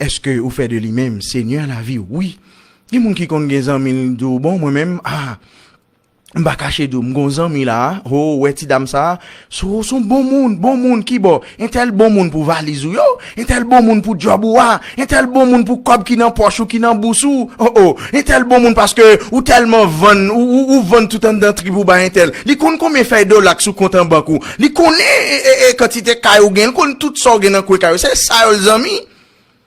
Èske ou fè de li menm senyè lavi w? Wi. Gen moun ki konn gen zanmi l di w, bon, mwen menm, ah, m pa kache di w, m gon zanmi la, ho, wè ti dam sa, se yon bon moun, bon moun ki bò? Entèl bon moun pou valiz ou yo, entèl bon moun pou djòb ou a, entèl bon moun pou kòb ki nan pòch ou, ki nan bous ou. Oh, oh, entèl bon moun paske ou tèlman vann, ou, ou, ou vann tout anndan trip ou bay entèl. Li konn konbyen fèy dola k sou kont an bank ou. Li konnen, e, e, e, kantite kay ou gen, li konn tout sa w gen nan kwen kay ou. Se sa yo l zanmi.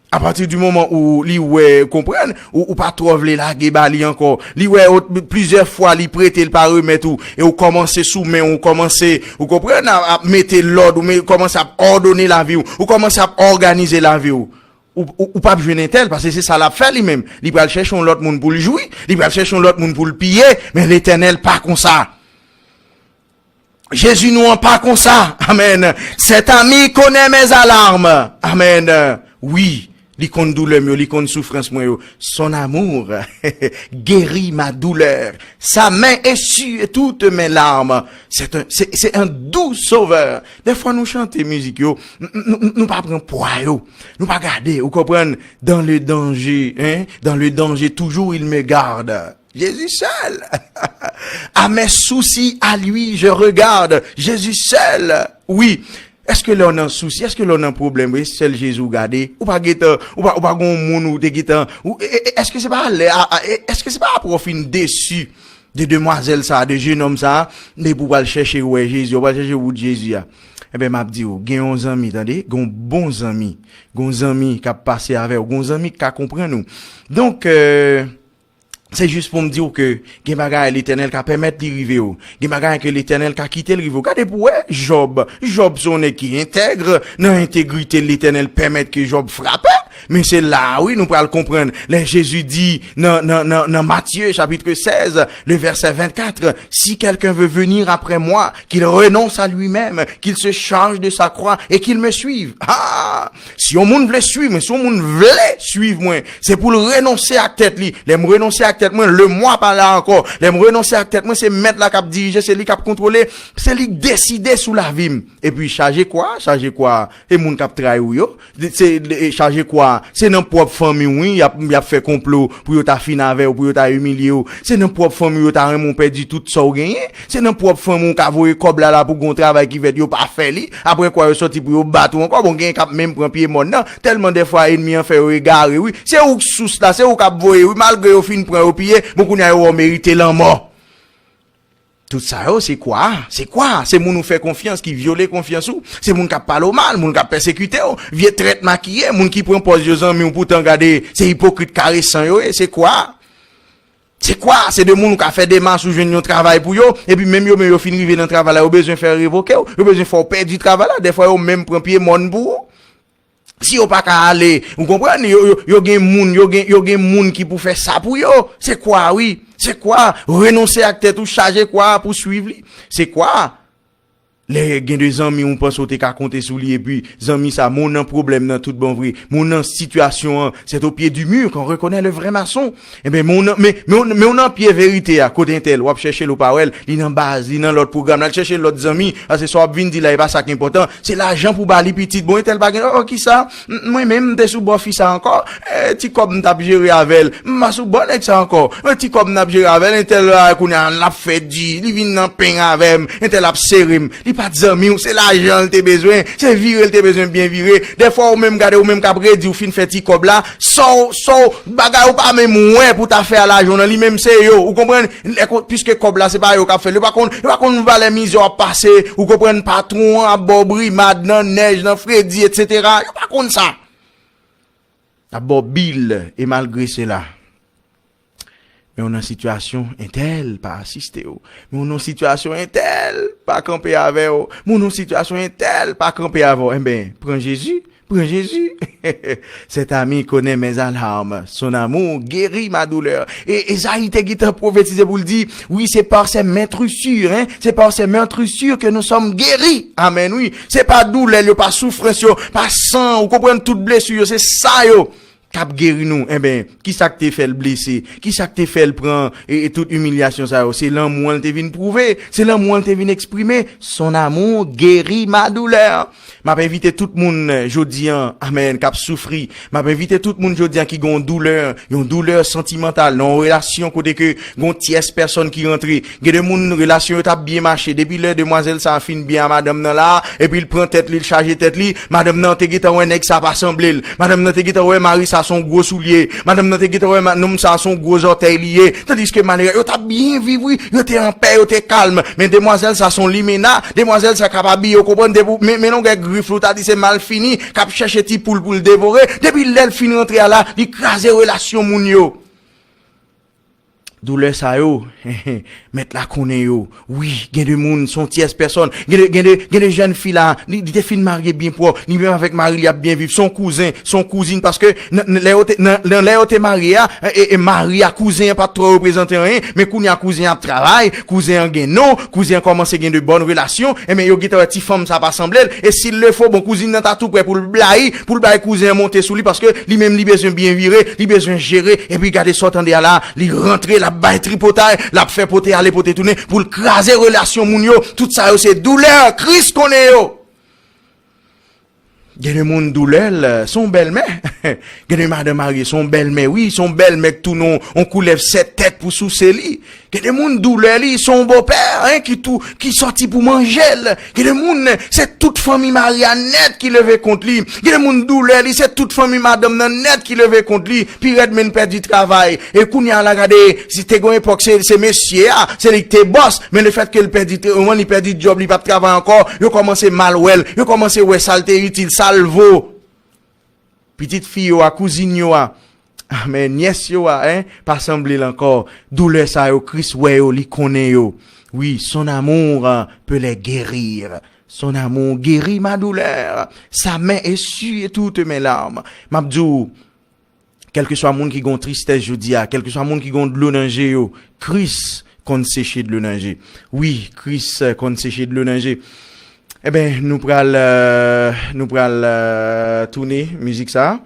Apati di moman ou li wè, konprann, ou, ou pa twò vle lage ba li ankò. Li wè ou, plizyè fwa li prete, l pa remèt ou, e ou kòmanse sou men, ou kòmanse, ou konprann, ap, ap mete lòd, ou me, kòmanse ap òdone lavi w, ou kòmanse ap òganize lavi w. Ou, ou, ou p ap jwenn entèl, paske se sa l ap fè li menm. Li pral chèche yon lòt moun pou l jwi, li pral chèche yon lòt moun pou l piye, men Letènèl pa konsa. Jezi nou an pa konsa. Amèn. Cet ami connaît mes alarmes. Amèn. Wi, li konn doulè m yo, li konn soufrans mwen yo. Son amour guérit ma douleur. Sa main essuie toutes mes larmes. C'est un, c'est, c'est un doux sauveur. Dèfwa nou chante mizik yo, n-, n-, n-, nou pa pran pwa yo. Nou pa gade, ou konprann, dans le danger, hein? Dans le danger, toujours il me garde. Jésus seul. À mes soucis, à lui, je regarde. Jésus seul. Wi. Èske lè w nan sousi, èske lè w nan pwoblèm, wi, sèl Jezi w gade? Ou pa gentan, ou pa, ou pa gon moun ou te gentan, ou, e, e, e, èske se pa lè, a, a, e, èske se pa apre w fin desi de demwazèl sa, de jenòm sa, depi w pral chèche wè Jezi, w pral chèche wout Jezi a? Enben, m ap di w, gen yon zanmi, tande, gen yon bon zanmi, gen yon zanmi k ap pase avè w, gen yon zanmi k ka konprann ou. Donk, euh, Se jis pou m di w ke gen bagay Letènèl ka pèmèt li rive w. Gen bagay ke Letènèl ka kite l rive w. Gade pou w wè Jòb. Jòb se yon nèg ki entèg. Nan entegrite l, Letènèl pèmèt ke Jòb frape. Men se la a, wi, nou pral konprann. Lè Jezi di nan, nan, nan, nan Matye, chapitre seize, le verset vingt-quatre, si quelqu'un veut venir après moi, qu'il renonce à lui-même, qu'il se charge de sa croix et qu'il me suive. Ah! Si yon moun vle swiv mwen, si yon moun vle swiv mwen, se pou l renonse ak tèt li. Lè m renonse ak tèt mwen, le moi pa la ankò. Lè m renonse ak tèt mwen, se mèt la k ap dirije, se li k ap kontwole, se li k deside sou lavi m. Epi chaje kwa, chaje kwa, e moun k ap trayi w yo. Se, e, chaje kwa, se nan pwòp fanmi w, wi, y ap, y ap fè konplo pou yo ta fin avè w, pou yo ta imilye w. Se nan pwòp fanmi w yo ta renmen w pèdi tout sa w genyen. Se nan pwòp fanmi w ka voye kòb la la pou gon travay ki fèt, yo pa fè li. Apre kwa yo sòti pou yo bat ou ankò. Bon, genyen k ap menm pran pye mòn nan. Tèlman dèfwa ènmi an fè yo egare, wi. Se ou k sous la, se ou k ap voye, wi. Malgre yo fin pran yo piye, bon, kounye a yo wè w merite lanmò. Tout sa yo, se kwa? Se kwa? Se moun ou fè konfyans ki vyole konfyans ou. Se moun k ap pale w mal, moun k ap pèsekite w. Vye trèt makiye, moun ki pran pòz yo zanmi w, poutan gade, se ipokrit karesan yo ye. Se kwa? Se kwa? Se de moun ou ka fè demach ou jwenn yon travay pou yo, epi menm yo menm yo fin rive nan travay la, yo bezwen fè revoke w, yo bezwen fè w pèdi travay la, dèfwa yo menm pran pye mòn pou ou. Si yo pa ka ale, ou konprann, yo, yo, yo gen moun, yo gen, yo gen moun ki pou fè sa pou yo. Se kwa, wi. Se kwa? Renonse ak tèt ou, chaje kwa pou swiv li. Se kwa? Lè gen de zanmi ou panse w te ka konte sou li, epi zanmi sa, men w nan pwoblèm nan tout bon vre, men w nan sitiyasyon an, c'est au pied du mur qu'on reconnaît le vrai maçon. Enben, men w nan, men, men, w- men w nan pye verite a, kote entèl, w ap chèche l, ou pa wè l, li nan baz, li nan lòt pwogram, l al chèche lòt zanmi, paske sa w ap vin di la, e pa sa k enpòtan, se lajan pou ba li pitit, bon, entèl pa gen, oh, kisa? M- mwen menm, m te sou bò fi sa ankò, eh, ti kòb m t ap jere avè l, m pa sou bò nèg sa ankò, eh, ti kòb m t ap jere avè l, entèl la, kounye a, l ap fè di, li vin nan peng avè m, entèl ap sere m, li pa t zanmi w, se lajan l te bezwen, se vire l te bezwen byen vire, dèfwa ou menm gade, ou menm k ap redi, ou fin fè ti kòb la, sa w, sa w, bagay ou pa menm wè pou ta fè a lajan w nan, li menm se yo, ou konprann? Lè kon- piske kòb la se pa yo k ap fè l, yo pa konn, yo pa konn valè mizè w ap pase, ou konprann, patwon an ap ba w brimad nan nèj, nan fredi, etsetera. Yo pa konn sa. Ap ba w bil, e malgre sela. Men w nan sitiyasyon entèl pa asiste w. Men w nan sitiyasyon entèl pa kanpe avè w. Men w nan sitiyasyon entèl pa kanpe avè w. Enben, pran Jezi, Pran Jezi. Cet ami connaît mes alarmes. Son amour guérit ma douleur. E Ezayi te gentan pwofetize pou l di, wi, c'est par ses meurtrissures, hein, c'est par ses meurtrissures que nous sommes guéris. Amèn, wi. Se pa doulè l yo, pa soufrans yo, pa san, ou konprann, tout blesi yo, se sa yo k ap geri nou. Enben, kisa k te fè l blese? Kisa k te fè l pran e, e tout imilyasyon sa yo? Se lanmou an l te vin pwouve, se lanmou an l te vin eksprime. Son amour guérit ma douleur. M ap envite tout moun, eh, jodi an, amèn, k ap soufri. M ap envite tout moun jodi an ki gen yon doulè, yon doulè santimantal, nan yon relasyon kote ke gen yon tyès pèsòn ki rantre. Gen de moun, relasyon yo t ap byen mache. Depi lè demwazèl sa a fin byen a madanm nan la, epi l pran tèt li, l chaje tèt li, madanm nan te gentan wè nèg sa pa sanble l. Madanm nan te gentan wè mari sa se yon gwo soulye. Madanm nan te gentan wè ma-, nonm sa se yon gwo zòtèy li ye. Tandiske malere, yo t ap byen viv, wi. Yo te anpè, yo te kalm. Men demwazèl sa se yon limena. Demwazèl sa k ap abiye, ou konprann, depi w, men, men longè grif li, ou ta di se malfini, k ap chèche ti poul pou l devore. Depi lè l fin rantre a la, li kraze relasyon moun yo. Doulè sa yo, mèt la konnen yo. Wi, gen de moun, se yon tyès pèsòn. Gen de, gen de, gen de jèn fi la, li, li te fin marye byen pwòp. Li menm avèk mari li ap byen viv. Se yon kouzen, se yon kouzin, paske nan, nan lè yo te, nan, nan lè yo te marye a, e, e mari a, kouzen an pa t twò reprezante anyen, men kounye a kouzen an ap travay, kouzen an gen non, kouzen an kòmanse gen de bòn relasyon, enben yo gentan wè ti fanm sa pa sanble l, e s'il le faut, bon, kouzin nan ta tou prè pou l blayi, pou l bay kouzen an monte sou li, paske li menm li bezwen byen vire, li bezwen jere, epi gade sa w tande a la, li rantre, l ap bay tripotay, l ap fè pote ale pote tounen, pou l kraze relasyon moun yo, tout sa yo se doulè, Kris konnen yo. Gen de moun doulè l, se yon bèlmè. Gen de madanm marye, se yon bèlmè, wi, se yon bèlmè k tounen yon, yon koulèv sèt tèt pou souse li. Gen de moun doulè li, se yon bopè, en, ki tou, ki sòti pou manje l. Gen de moun, se tout fanmi mari a nèt ki leve kont li. Gen de moun doulè li, se tout fanmi madanm nan nèt ki leve kont li. Pi rèd, men l pèdi travay. E kounye a la, gade, si te gen yon epòk, se, se mesye a, se li ki te bòs, men lefètke l pèdi, li pèdi djòb, li p ap travay ankò, yo kòmanse mal wè l, yo kòmanse wè sa l te itil, sa l vo. Pitit fi yo a, kouzin yo a, amèn, nyès yo a, en, pa sanble l ankò. Doulè sa yo, Kris wè yo, li konnen yo. Oui, son amour, euh, peut les guérir. Son amour guérit ma douleur. Sa main essuie toutes mes larmes. M ap di w, kèlkeswa moun ki gon tristès jodi a, kèlkeswa moun ki gon dlo nan je yo, Kris konn seche dlo nan je. Wi, Kris, euh, konn seche dlo nan je. Eben, nou pral, euh, nou pral, euh, tounen mizik sa a.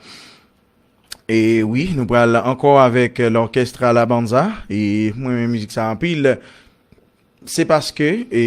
E wi, nou pral ankò avèk L'Orchestre Alabanza. E mwen renmen mizik sa anpil. Se paske, e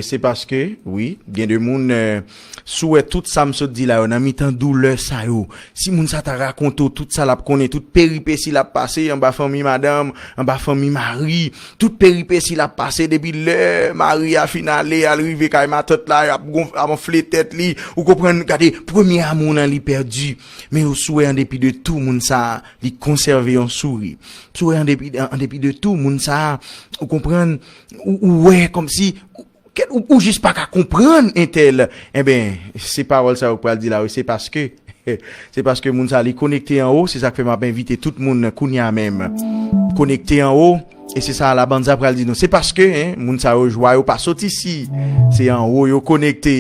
se paske, wi, gen de moun, euh, si w wè tout sa m sot di la yo, nan mitan doulè sa yo, si moun sa ta rakonte w tout sa l ap konnen, tout peripesi l ap pase anba fanmi madanm, anba fanmi mari, tout peripesi l ap pase depi lè mari a fin ale, al rive kay matant la, y ap gonf-, ap anfle tèt li, ou konprann, gade, premye amou nan li pèdi. Men ou si w wè an depi de tou moun sa a, li konsève yon souri. Si w wè an depi, an, an depi de tou moun sa a, ou konprann, ou, ou wè kòmsi, ou, ou, ou jis pa ka konprann entèl. Enben, se pawòl sa yo k pral di la, wi, se paske, se paske moun sa a, li konekte anwo, se sa k fè m ap envite tout moun kounye a menm. Konekte anwo, e se sa Alabanza pral di nou. Se paske, en, moun sa yo, jwa yo pa sot isi. Se anwo yo konekte.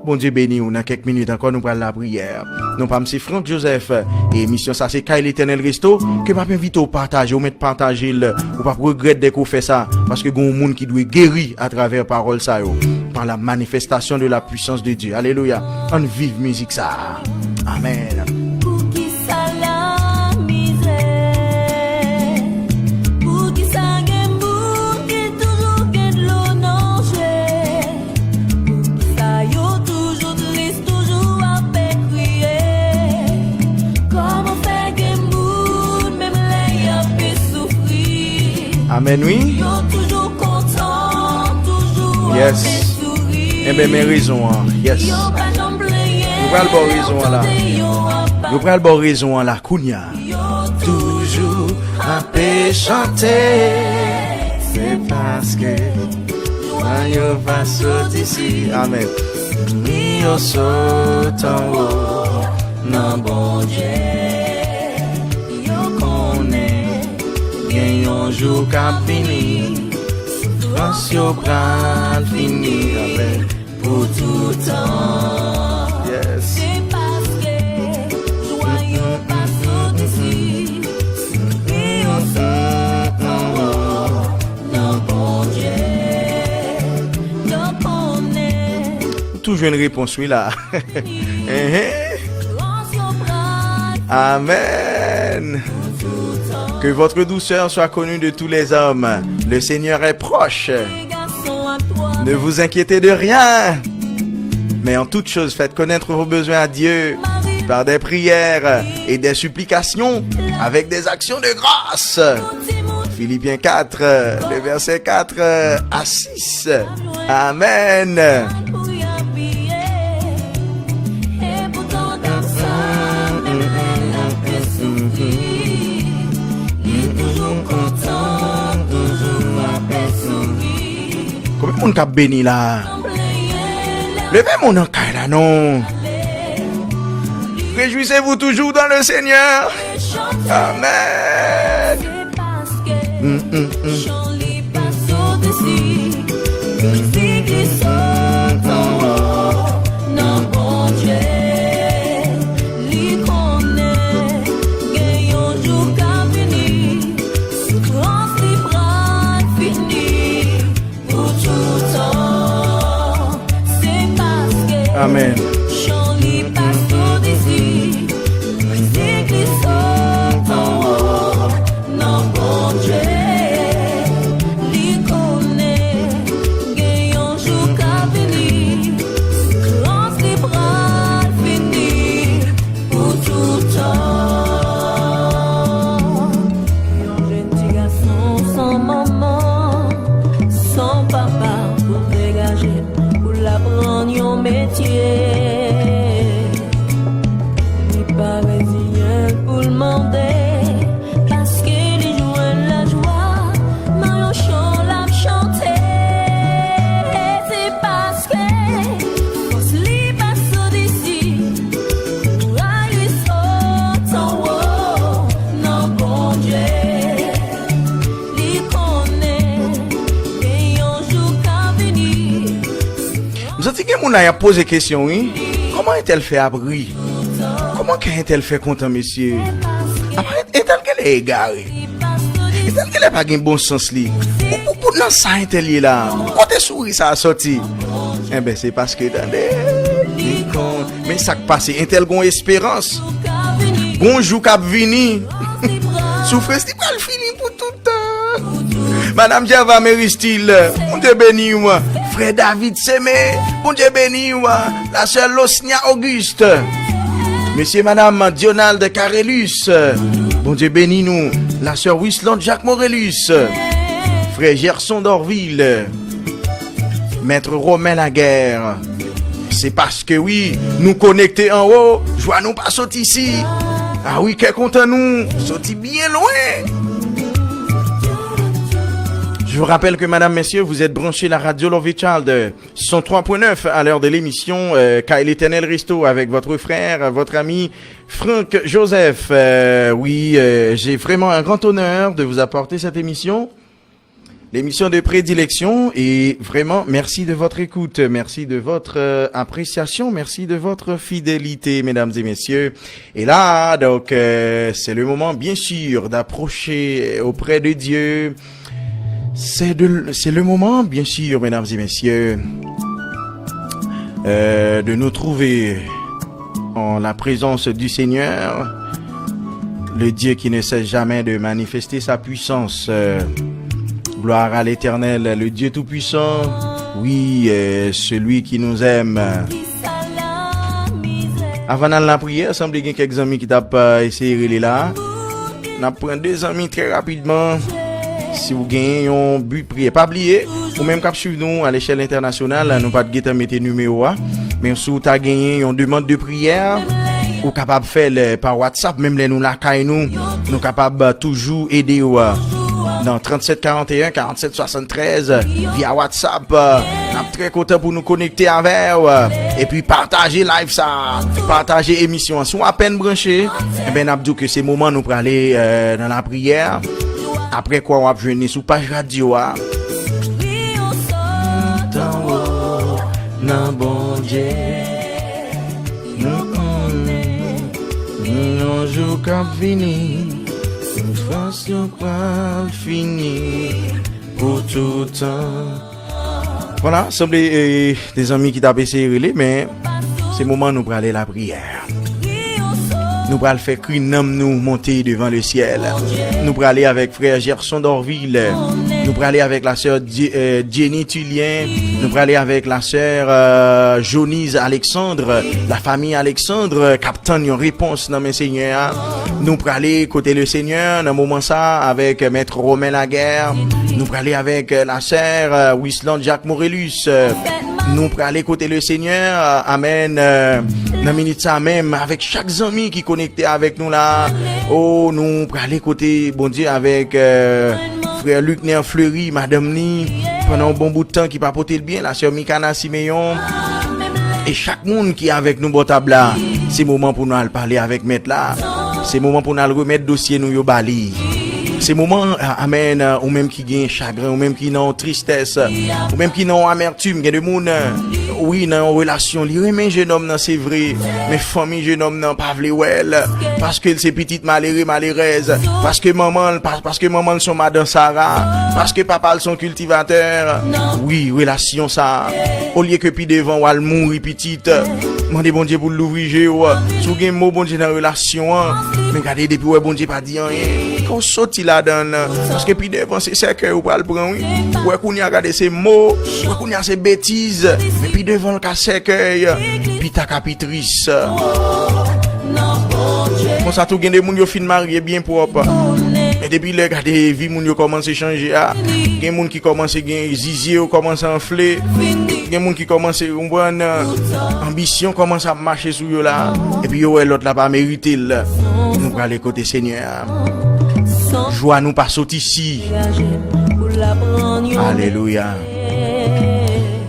Bondye beni w. Nan kèk minit ankò, nou pral lapriyè. Non pa m se Franck Joseph. E emisyon sa se Kay Letènèl Resto. Ke m ap envite w pataje, ou mèt pataje l. Ou p ap regrèt dèke w fè sa. Paske gen yon moun ki dwe geri atravè pawòl sa yo. Par la manifestation de la puissance de Dieu. Alelouya. Ann viv mizik sa. Amèn. Poukisa lamizè? Poukisa gen moun ki toujou gen dlo nan je? Poukisa yo toujou tris, toujou ap kriye? Kòman fè gen moun, menm lè y ap soufri, amèn, wi, yo toujou kontan, toujou ap souri? Yes. Enben, men rezon an. Yes. Yo pa janm plenyen. Nou pral ba w rezon an la. Yo pral ba w rezon an la, kounye a. Yo toujou ap chante. Se paske jwa yo pa sot isi. Amèn. Souri yo sot anwo nan Bondye. Yo konnen gen yon jou k ap vini. Soufrans yo pral fini. Amèn. Pou toutan. Yes. Se paske tou jwenn repons wi la. Amen. Que votre douceur soit connue de tous les hommes. Le Seigneur est proche. Ne vous inquiétez de rien. Mais en toute chose, faites connaître vos besoins à Dieu par des prières et des supplications avec des actions de grâce. Philippiens quatre, le verset quatre à six. Amen. Konbyen moun k ap beni la? Leve men w nan kay la non. Réjouissez-vous toujours dans le Seigneur. Amen. Amen. Pou toutan. Yon jèn ti gason san manman, san papa pou degaje l, pou l aprann yon metye. Li pa reziyen l pou l mande, paske li jwenn lajwa nan yon chan l ap chante. Se paske fòs li pa sot isi, kouraj li sot anwo nan Bondye. Li konnen gen yon jou k ap vini. M santi gen moun la y ap poze kesyon wi. Kòman entèl fè ap ri? Kòman kè entèl fè kontan mesye? Apa entèl genlè egare? Entèl genlè pa gen bon sans li. Ou, ou, ou nan sa entèl ye la? Kote souri sa a sòti? Enben, se paske tande. Li konn. Men sa k pase, entèl gon esperans. Gon jou k ap vini. Soufrans li pral fini pou tout tan. Madam Gerva Meristil, Bondye beni w. Frè David Semé, Bondye beni w. La sè Losnia Auguste. Mesye madam Dionald Carelus, Bondye beni nou. La sè Wislande Jacques Morelus. Frè Gerson Dorvil. Mèt Romain Laguerre. Se paske wi, nou konekte anwo, jwa nou pa soti isi. A wi, kè kontan nou soti byen lwen. Je vous rappelle que, madame, messieurs, vous êtes branchés la radio Love Child, euh, cent trois point neuf à l'heure de l'émission, euh, Kay l'Éternel Resto avec votre frère, votre ami Franck Joseph. Euh, oui, euh, j'ai vraiment un grand honneur de vous apporter cette émission. L'émission de prédilection et vraiment merci de votre écoute, merci de votre euh, appréciation, merci de votre fidélité, mesdames et messieurs. Et là, donc, euh, c'est le moment, bien sûr, d'approcher auprès de Dieu. C'est de- c'est le moment, bien sûr, mesdames et messieurs, euh, de nous trouver en la présence du Seigneur, le Dieu qui ne cesse jamais de manifester sa puissance. Euh, gloire à l'Éternel, le Dieu tout-puissant. Oui, euh, celui qui nous aime. Avan n al nan lapriyè, sanble gen kèk zanmi ki t ap, euh, eseye rele la. N ap pran de zanmi trè rapidman. Si w genyen yon bi priyè, pa bliye, ou menm k ap swiv nou a lechèl entènasyonal, nou pa t gentan mete nimewo a. Men si w ta genyen yon demann de priyè, ou kapab fè l pa WhatsApp, menm lè nou lakay nou, nou kapab toujou ede w nan tranntsèt karanteyen karantsèt swasanntrèz via WhatsApp. N ap trè kontan pou nou konekte avè w. Epi pataje live sa, pataje emisyon an. Si w apèn branche, enben n ap di w ke se moman nou prale, euh, nan lapriyè. Apre kwa w ap jwenn li sou paj radyo a. Anwo nan Bondye, nou konnen gen yon jou k ap vini, soufrans yo pral fini pou toutan. Vwala, sanble e, de zanmi ki t ap eseye rele, men se moman nou prale lapriyè. Nou pral fè kri nanm nou monte devan lesyèl. Nou prale avèk frè Gerson Dorvil. Nou prale avèk la sè Di- e, Jenny Tulien. Nou prale avèk la sè e, Jonise Alexandre. La fanmi Alexandre k ap tann yon repons nan men Senyè a. Nou prale kote Lesenyè nan moman sa avèk Mèt Romain Laguerre. Nou prale avèk la sè e, Wislande Jacques Morelus. Nou prale kote Lesenyè, amèn, e, nan minit sa menm, avèk chak zanmi ki konekte avèk nou la. O, nou prale kote Bondye avèk e, frè Luckner Fleury, madanm li, pandan yon bon bout tan ki pa pote l byen, la sè Mikana Simeon, e chak moun ki avèk nou bò tab la. Se moman pou nou al pale avèk Mèt la. Se moman pou nou al remèt dosye nou yo ba li. Se moman, a- amèn, ou menm ki gen chagren, ou menm ki nan yon tristès, ou menm ki nan yon amètim, gen de moun, wi, nan yon relasyon, li renmen jenòm nan, se vre, men fanmi jenòm nan pa vle wè l, paske l se pitit malere, malerèz, paske manman l, pa- paske manman l se yon madan sara, paske papa l se yon kiltivatè. Wi, relasyon sa, olye ke pi devan w al mouri pitit, mande Bondye pou l louvri je w. Si w gen mo Bondye nan relasyon an, men gade, depi w wè Bondye pa di anyen, ke w soti ladan l, paske pi devan se sèkèy ou pral pran, wi. Ou wè kounye a, gade, se mo, ou wè kounye a se betiz, men pi devan l ka sèkèy, pi ta ka pi tris. Konsa tou, gen de moun yo fin marye byen pwòp, men depi lè gade vi moun yo kòmanse chanje a, gen moun ki kòmanse gen zizye yo kòmanse anfle, gen moun ki kòmanse konprann, anbisyon kòmanse ap mache sou yo la, epi yo wè lòt la pa merite l. Nou prale kote Senyè a. Jwa nou pa sot isi. Alelouya.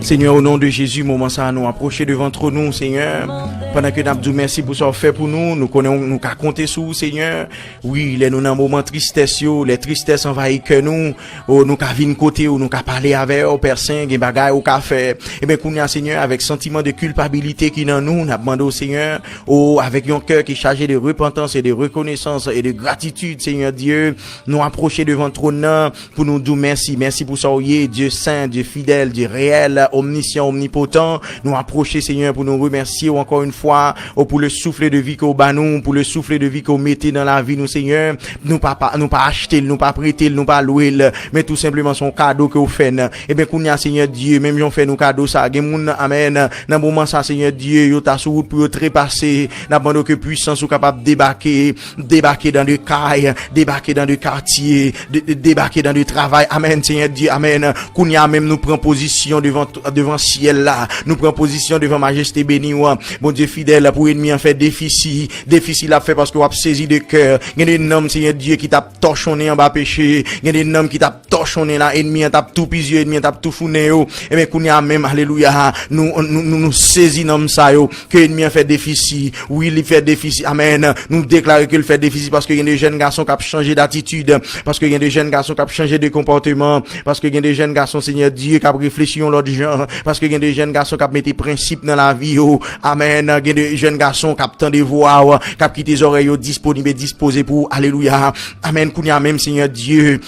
Senyè, o non de Jezi, moman sa a, nou apwoche devan twòn ou, Senyè. Pandan ke n ap di w mèsi pou sa w fè pou nou, nou konnen nou ka konte sou ou, Senyè. Wi, lè nou nan moman tristès yo, lè tristès anvayi kè nou, o, nou ka vin kote w, nou ka pale avè w, Pè Sen, gen bagay ou ka fè. Ebyen, kounye a, Senyè, avèk santiman de kilpabilite ki nan nou, n ap mande w, Senyè, o, avèk yon kè ki chaje de repantans e de rekonesans e de gratitid, Senyè Dye, nou apwoche devan twòn nan, pou nou di w mèsi. Mèsi pou sa w ye, Dye sen, Dye fidèl, Dye reyèl, omnisyan, omnipotan. Nou apwoche, Senyè, pou nou remèsye w ankò yon fwa, o, pou le souffle de vie ke w ba nou, pou le souffle de vie ke w mete nan lavi nou, Senyè. Nou pa, pa, nou pa achte l, nou pa prete l, nou pa lwe l, men tou senpleman se yon kado ke w fè n. Ebyen, kounye a, Senyè Dye, menm jan w fè nou kado sa, gen moun, amèn, nan moman sa, Senyè Dye, yo ta sou wout pou yo trepase. N ap mande w ke pwisans ou kapab debake, debake dans des kay, debake dans des quartiers, de, de, debake dans des travay. Amèn, Senyè Dye, amèn. Kounye a menm, nou pran pozisyon devan, devan syèl la. Nou pran pozisyon devan majeste beni w. Bondye fidèl, pou ènmi an fè defisi, defisi l ap fè paske w ap sezi de kè. Gen de nanm, Senyè Dye, ki t ap tòchonnen anba peche. Gen de nanm ki t ap tòchonnen la, ènmi an t ap toupizi yo, ènmi an t ap toufounen yo. Ebyen, kounye a menm, alelouya, nou, nou, nou, nou sezi nanm sa yo. Ke ènmi an fè defisi. Wi, li fè defisi. Amèn. Nou deklare ke l fè defisi paske gen de jèn gason k ap chanje datitid, paske gen de jèn gason k ap chanje de konpòteman, paske gen de jèn gason, Senyè Dye, k ap reflechi yon lòt jan, paske gen de jèn gason k ap mete prensip nan lavi yo. Amèn. Gen de jèn gason k ap tande vwa w, k ap kite zòrèy yo disponib e dispoze pou ou. Alelouya. Amèn. Kounye a menm, Senyè Dye,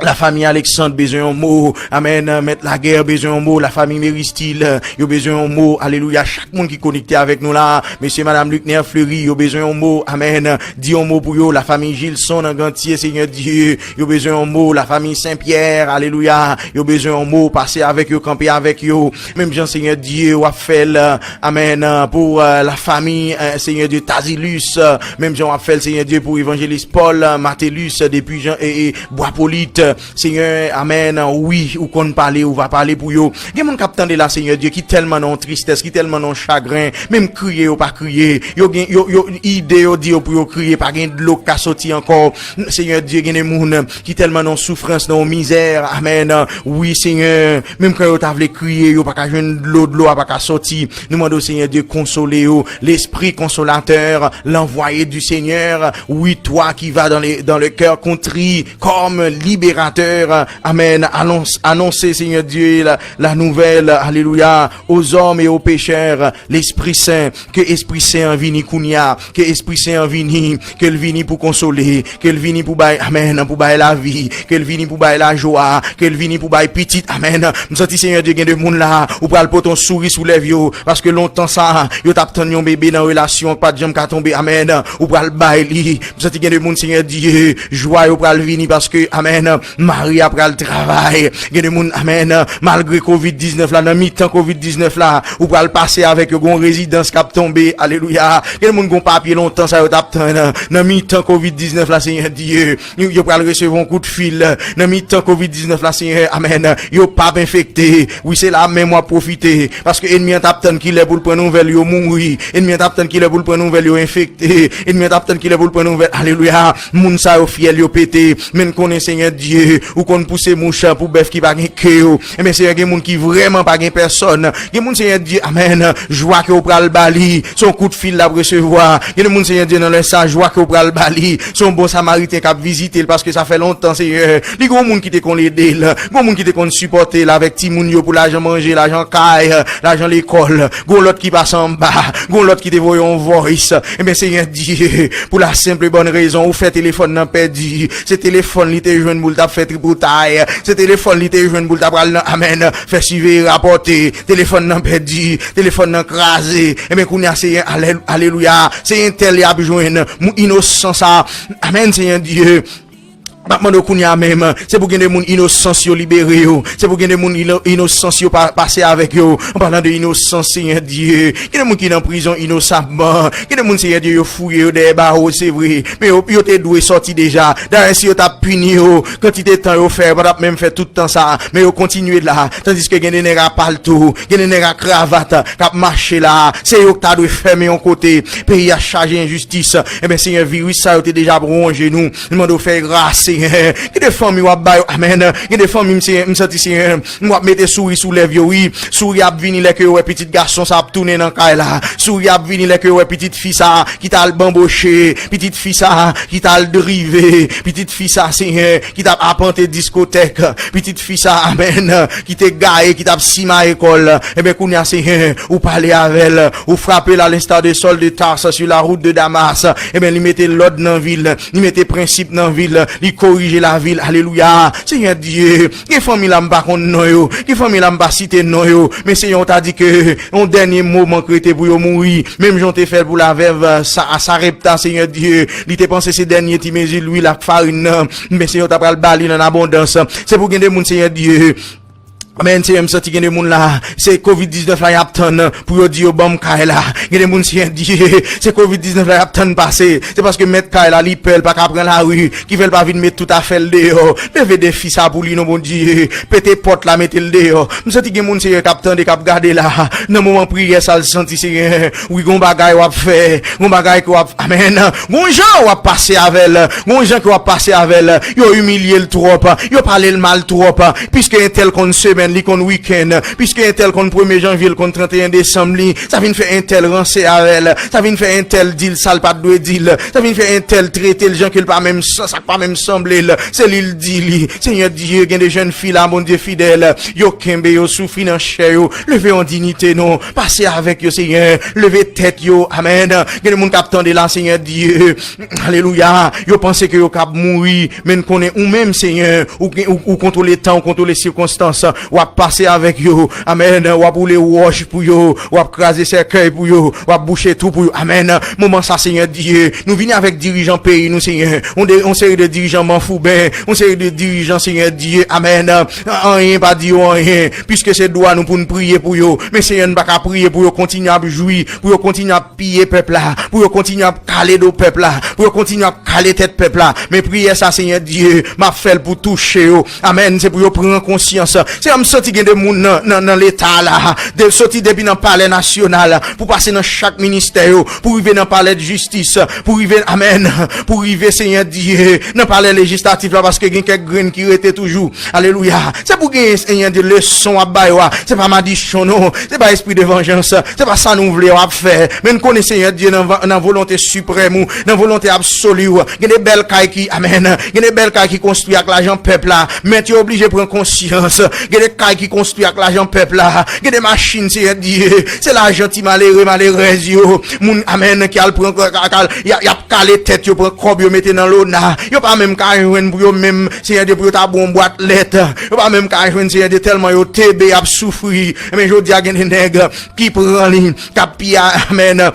lafanmi Alexandre bezwen yon mo. Amèn. Mèt Lagè bezwen yon mo. Lafanmi Meristil, yo bezwen yon mo. Alelouya. Chak moun ki konekte avèk nou la, mesye, madanm Luckner Fleury, yo bezwen yon mo. Amèn. Di yon mo pou yo. Lafanmi Gilson nan Gantye, Senyè Dye, yo bezwen yon mo. Lafanmi Sen Pyè, alelouya, yo bezwen yon mo. Pase avèk yo, kanpe avèk yo. Menm jan, Senyè Dye, w ap fè l, amèn, pou, e, lafanmi, e, Senyè Dye, Tazilus, e, menm jan w ap fè l, Senyè Dye, pou evanjelis Paul, e, Matelus, e, depi jan, e, e, Bwa Polit, e, Senyè, amèn. Wi, ou konn pale, ou va pale pou yo. Gen moun k ap tande la, Senyè Dye, ki tèlman nan yon tristès, ki tèlman nan yon chagren, menm kriye yo pa kriye. Yo gen, yo, yo, ide yo di yo pou yo kriye, pa gen dlo k ka soti ankò. Senyè Dye, gen de moun ki tèlman nan yon soufrans, nan yon mizè. Amèn. Wi, Senyè, menm kan yo ta vle kriye, yo pa ka jwenn dlo, dlo a pa ka soti. Nou mande w, Senyè Dye, konsole yo. L'Esprit Consolateur, l'envoyé du Seigneur, wi, toi qui vas dans les, dans le cœur contrit, comme libérateur. Prédicateurs, amèn, annonce, annoncez, Seigneur Dieu, la, la nouvelle, alléluia, aux hommes et aux pécheurs, l'Esprit Saint, ke Espri Sen an vini kounye a, ke Espri Sen an vini, ke l vini pou konsole, ke l vini pou bay, amèn, pou bay lavi, ke l vini pou bay lajwa, ke l vini pou bay pitit, amèn. M santi Senyè Dye gen de moun la, ou pral pote yon souri sou lèv yo, paske lontan sa, yo t ap tann yon bebe nan relasyon k pa t janm ka tonbe, amèn, ou pral bay li. M santi gen de moun, Senyè Dye, jwa yo pral vini paske, amèn, mari a pral travay. Gen de moun, amèn, malgre kovid diznèf la, nan mitan kovid diznèf la, ou pral pase avèk yo, gon rezidans k ap tonbe, alelouya. Gen de moun gon papye lontan sa yo t ap tann, nan mitan kovid diznèf la, Senyè Dye, yo, yo pral resevwa yon kout fil, nan mitan kovid diznèf la, Senyè, amèn, yo p ap enfekte. Wi, se la menm w ap pwofite, paske enmi an t ap tann kilè pou l pran nouvèl yo mouri, enmi an t ap tann kilè pou l pran nouvèl yo enfekte, enmi an t ap tann kilè pou l pran nouvèl, alelouya, moun sa yo fyèl yo pete, men n konnen Senyè Dye, ou konn pouse mouch pou bèf ki pa gen ke yo. Ebyen, Senyè, gen moun ki vrèman pa gen pèsòn. Gen moun, Senyè Dye, amèn, jwa ke w pral ba li, se yon kout fil l ap resevwa. Gen de moun, Senyè Dye, nan lè sa, jwa ke w pral ba li, se yon bon Samariten k ap vizite l, paske sa fè lontan, Senyè, li gon moun ki te konn ede l, gon moun ki te konn sipòte l avèk timoun yo pou lajan manje, lajan kay, lajan lekòl, gon lòt ki pase anba, gon lòt ki te voye yon voice. Ebyen, Senyè Dye, pou la senp e bòn rezon, ou fè telefòn nan pèdi. Se telefòn li te jwenn pou l t ap fè tripotay. Se telefòn li te jwenn pou l t ap al nan, amèn, fè siveye rapòte. Telefòn nan pèdi, telefòn nan kraze. Ebyen, kounye a, Senyè, alè-, alelouya, se entèl y ap jwenn, moun inosan sa. Amèn, Senyè Dye. M ap mande w kounye a menm, se pou gen de moun inosans yo libere yo, se pou gen de moun ino-, inosans yo pa, pase avèk yo. An palan de inosans, Senyè Dye, gen de moun ki nan prizon inosamman, gen de moun, Senyè Dye, yo fouye yo dèyè bawo, se vre, men yo, yo te dwe sòti deja. Dayè, si yo t ap pini yo, kantite tan yo fè, yo pa t ap menm fè tout tan sa, men yo kontinye la, tandiske gen de nèg a palto, gen de nèg a kravat k ap mache la, se yo k ta dwe fèmen yon kote. Peyi a chaje enjistis. Ebyen, Senyè, viris sa yo te deja ap wonje nou. Nou mande w fè gras, Senyè. Gen de fanmi w ap ba yo, amèn. Gen de fanmi, m, Senyè, m santi, Senyè, w ap mete souri sou lèv yo, wi. Souri ap vini lè ke yo wè pitit gason sa ap tounen nan kay la. Souri ap vini lè ke yo wè pitit fi sa ki t al banboche, pitit fi sa ki t al drive, pitit fi sa, Senyè, ki t ap apante diskotèk, pitit fi sa, amèn, ki te gaye, ki t ap simaye kò l. Ebyen, kounye a, Senyè, ou pale avè l, ou frape l à l'instar de Saül de Tarse sur la route de Damas. Ebyen, li mete lòd nan vi l, li mete prensip nan vi l, li korije lavi l. Alelouya. Senyè Dye, gen fanmi la m pa konn non yo, gen fanmi la m pa site non yo, men Senyè, ou ta di ke yon dènye moman k rete pou yo mouri, menm jan w te fè l pou lavèv sa, a Sarepta, Senyè Dye, li te panse se dènye ti mezi lwil ak farin nan, men Senyè, w ta pral ba li l an abondans. Se pou gen de moun, Senyè Dye, amèn, Senyè, m santi gen de moun la, se kovid diznèf la y ap tann pou yo di yo ban m kay la. Gen de moun, Senyè Dye, se kovid diznèf la y ap tann pase. Se paske mèt kay la, li pè, l pa ka pran lari, ki fè l pa vin met tout afè l deyò. Leve defi sa pou li, non, Bondye. Pete pòt la, mete l deyò. M santi gen moun, Senyè, k ap tande, k ap gade la. Nan moman priyè sa, l santi, Senyè, wi, gon bagay w ap fè, gon bagay ke w ap, amèn. Gon jan w ap pase avè l, gon jan ke w ap pase avè l. Yo imilye l twòp, yo pale l mal twòp. Piske entèl konn semèn, li konn wikenn. Piske entèl konn premye janvye, l konn tranteyen desanm li. Sa vin fè entèl ranse avè l. Sa vin fè entèl di l sa l pa t dwe di l. Sa vin fè entèl trete l jan ke l pa menm san, sa k pa menm sanble l. Se li l di li. Senyè Dye, gen de jèn fi la, Bondye fidèl. Yo kenbe, yo soufri nan chè yo. Leve an diyite non. Pase avèk yo, Senyè. Leve tèt yo. Amèn. Gen de moun k ap tande la, Senyè Dye. Alelouya. Yo panse ke yo k ap mouri. Men n konnen ou menm, Senyè. Ou, ou, ou kontwole tan, ou kontwole sikonstans. W ap pase avèk yo. Amèn. W ap woule wòch pou yo. W ap kraze sèkèy pou yo. W ap bouche twou pou yo. Amèn. Moman sa, Senyè Dye, nou vini avèk dirijan peyi nou, Senyè. On de, on seri de dirijan manfouben. On seri de dirijan, Senyè Dye. Amèn. Anyen pa di yo anyen. Piske se dwa nou pou n priye pou yo. Men, Senyè, n pa ka priye pou yo kontinye ap jwi, pou yo kontinye ap piye pèp la, pou yo kontinye ap kale do pèp la, pou yo kontinye ap kale tèt pèp la. Men priyè sa, Senyè Dye, m ap fè l pou touche yo. Amèn. Se pou yo pran konsyans. Senyè, M santi gen de moun nan, nan, nan leta la, de, soti depi nan palè nasyonal, pou pase nan chak ministè yo, pou rive nan palè de jistis, pou rive, amèn, pou rive, Senyè Dye, nan palè lejislatif la, paske gen kèk grenn ki rete toujou. Alelouya. Se pou genyen, Senyè Dye, leson w ap ba yo a. Se pa madichon, non. Se pa espri de vanjans. Se pa sa nou vle w ap fè. Men n konnen, Senyè Dye, nan, nan volonte siprèm ou, nan volonte absoli w, gen de bèl kay ki, amèn, gen de bèl kay ki konstwi ak lajan pèp la. Mèt yo oblije pran konsyans. Gen de kay ki konstwi ak lajan pèp la. Gen de machin, Senyè Dye, se lajan ti malere, malerèz yo. Moun, amèn, ki al pran, k-, k-, k-, y a, y ap kale tèt yo, pran kòb yo, mete nan lona. Yo pa menm ka jwenn pou yo menm, Senyè Dye, pou yo ta ba w yon bwat lèt. Yo pa menm ka jwenn, Senyè Dye, tèlman yo tebe, y ap soufri. Men jodi a, gen de nèg ki pran li, k ap piya, amèn.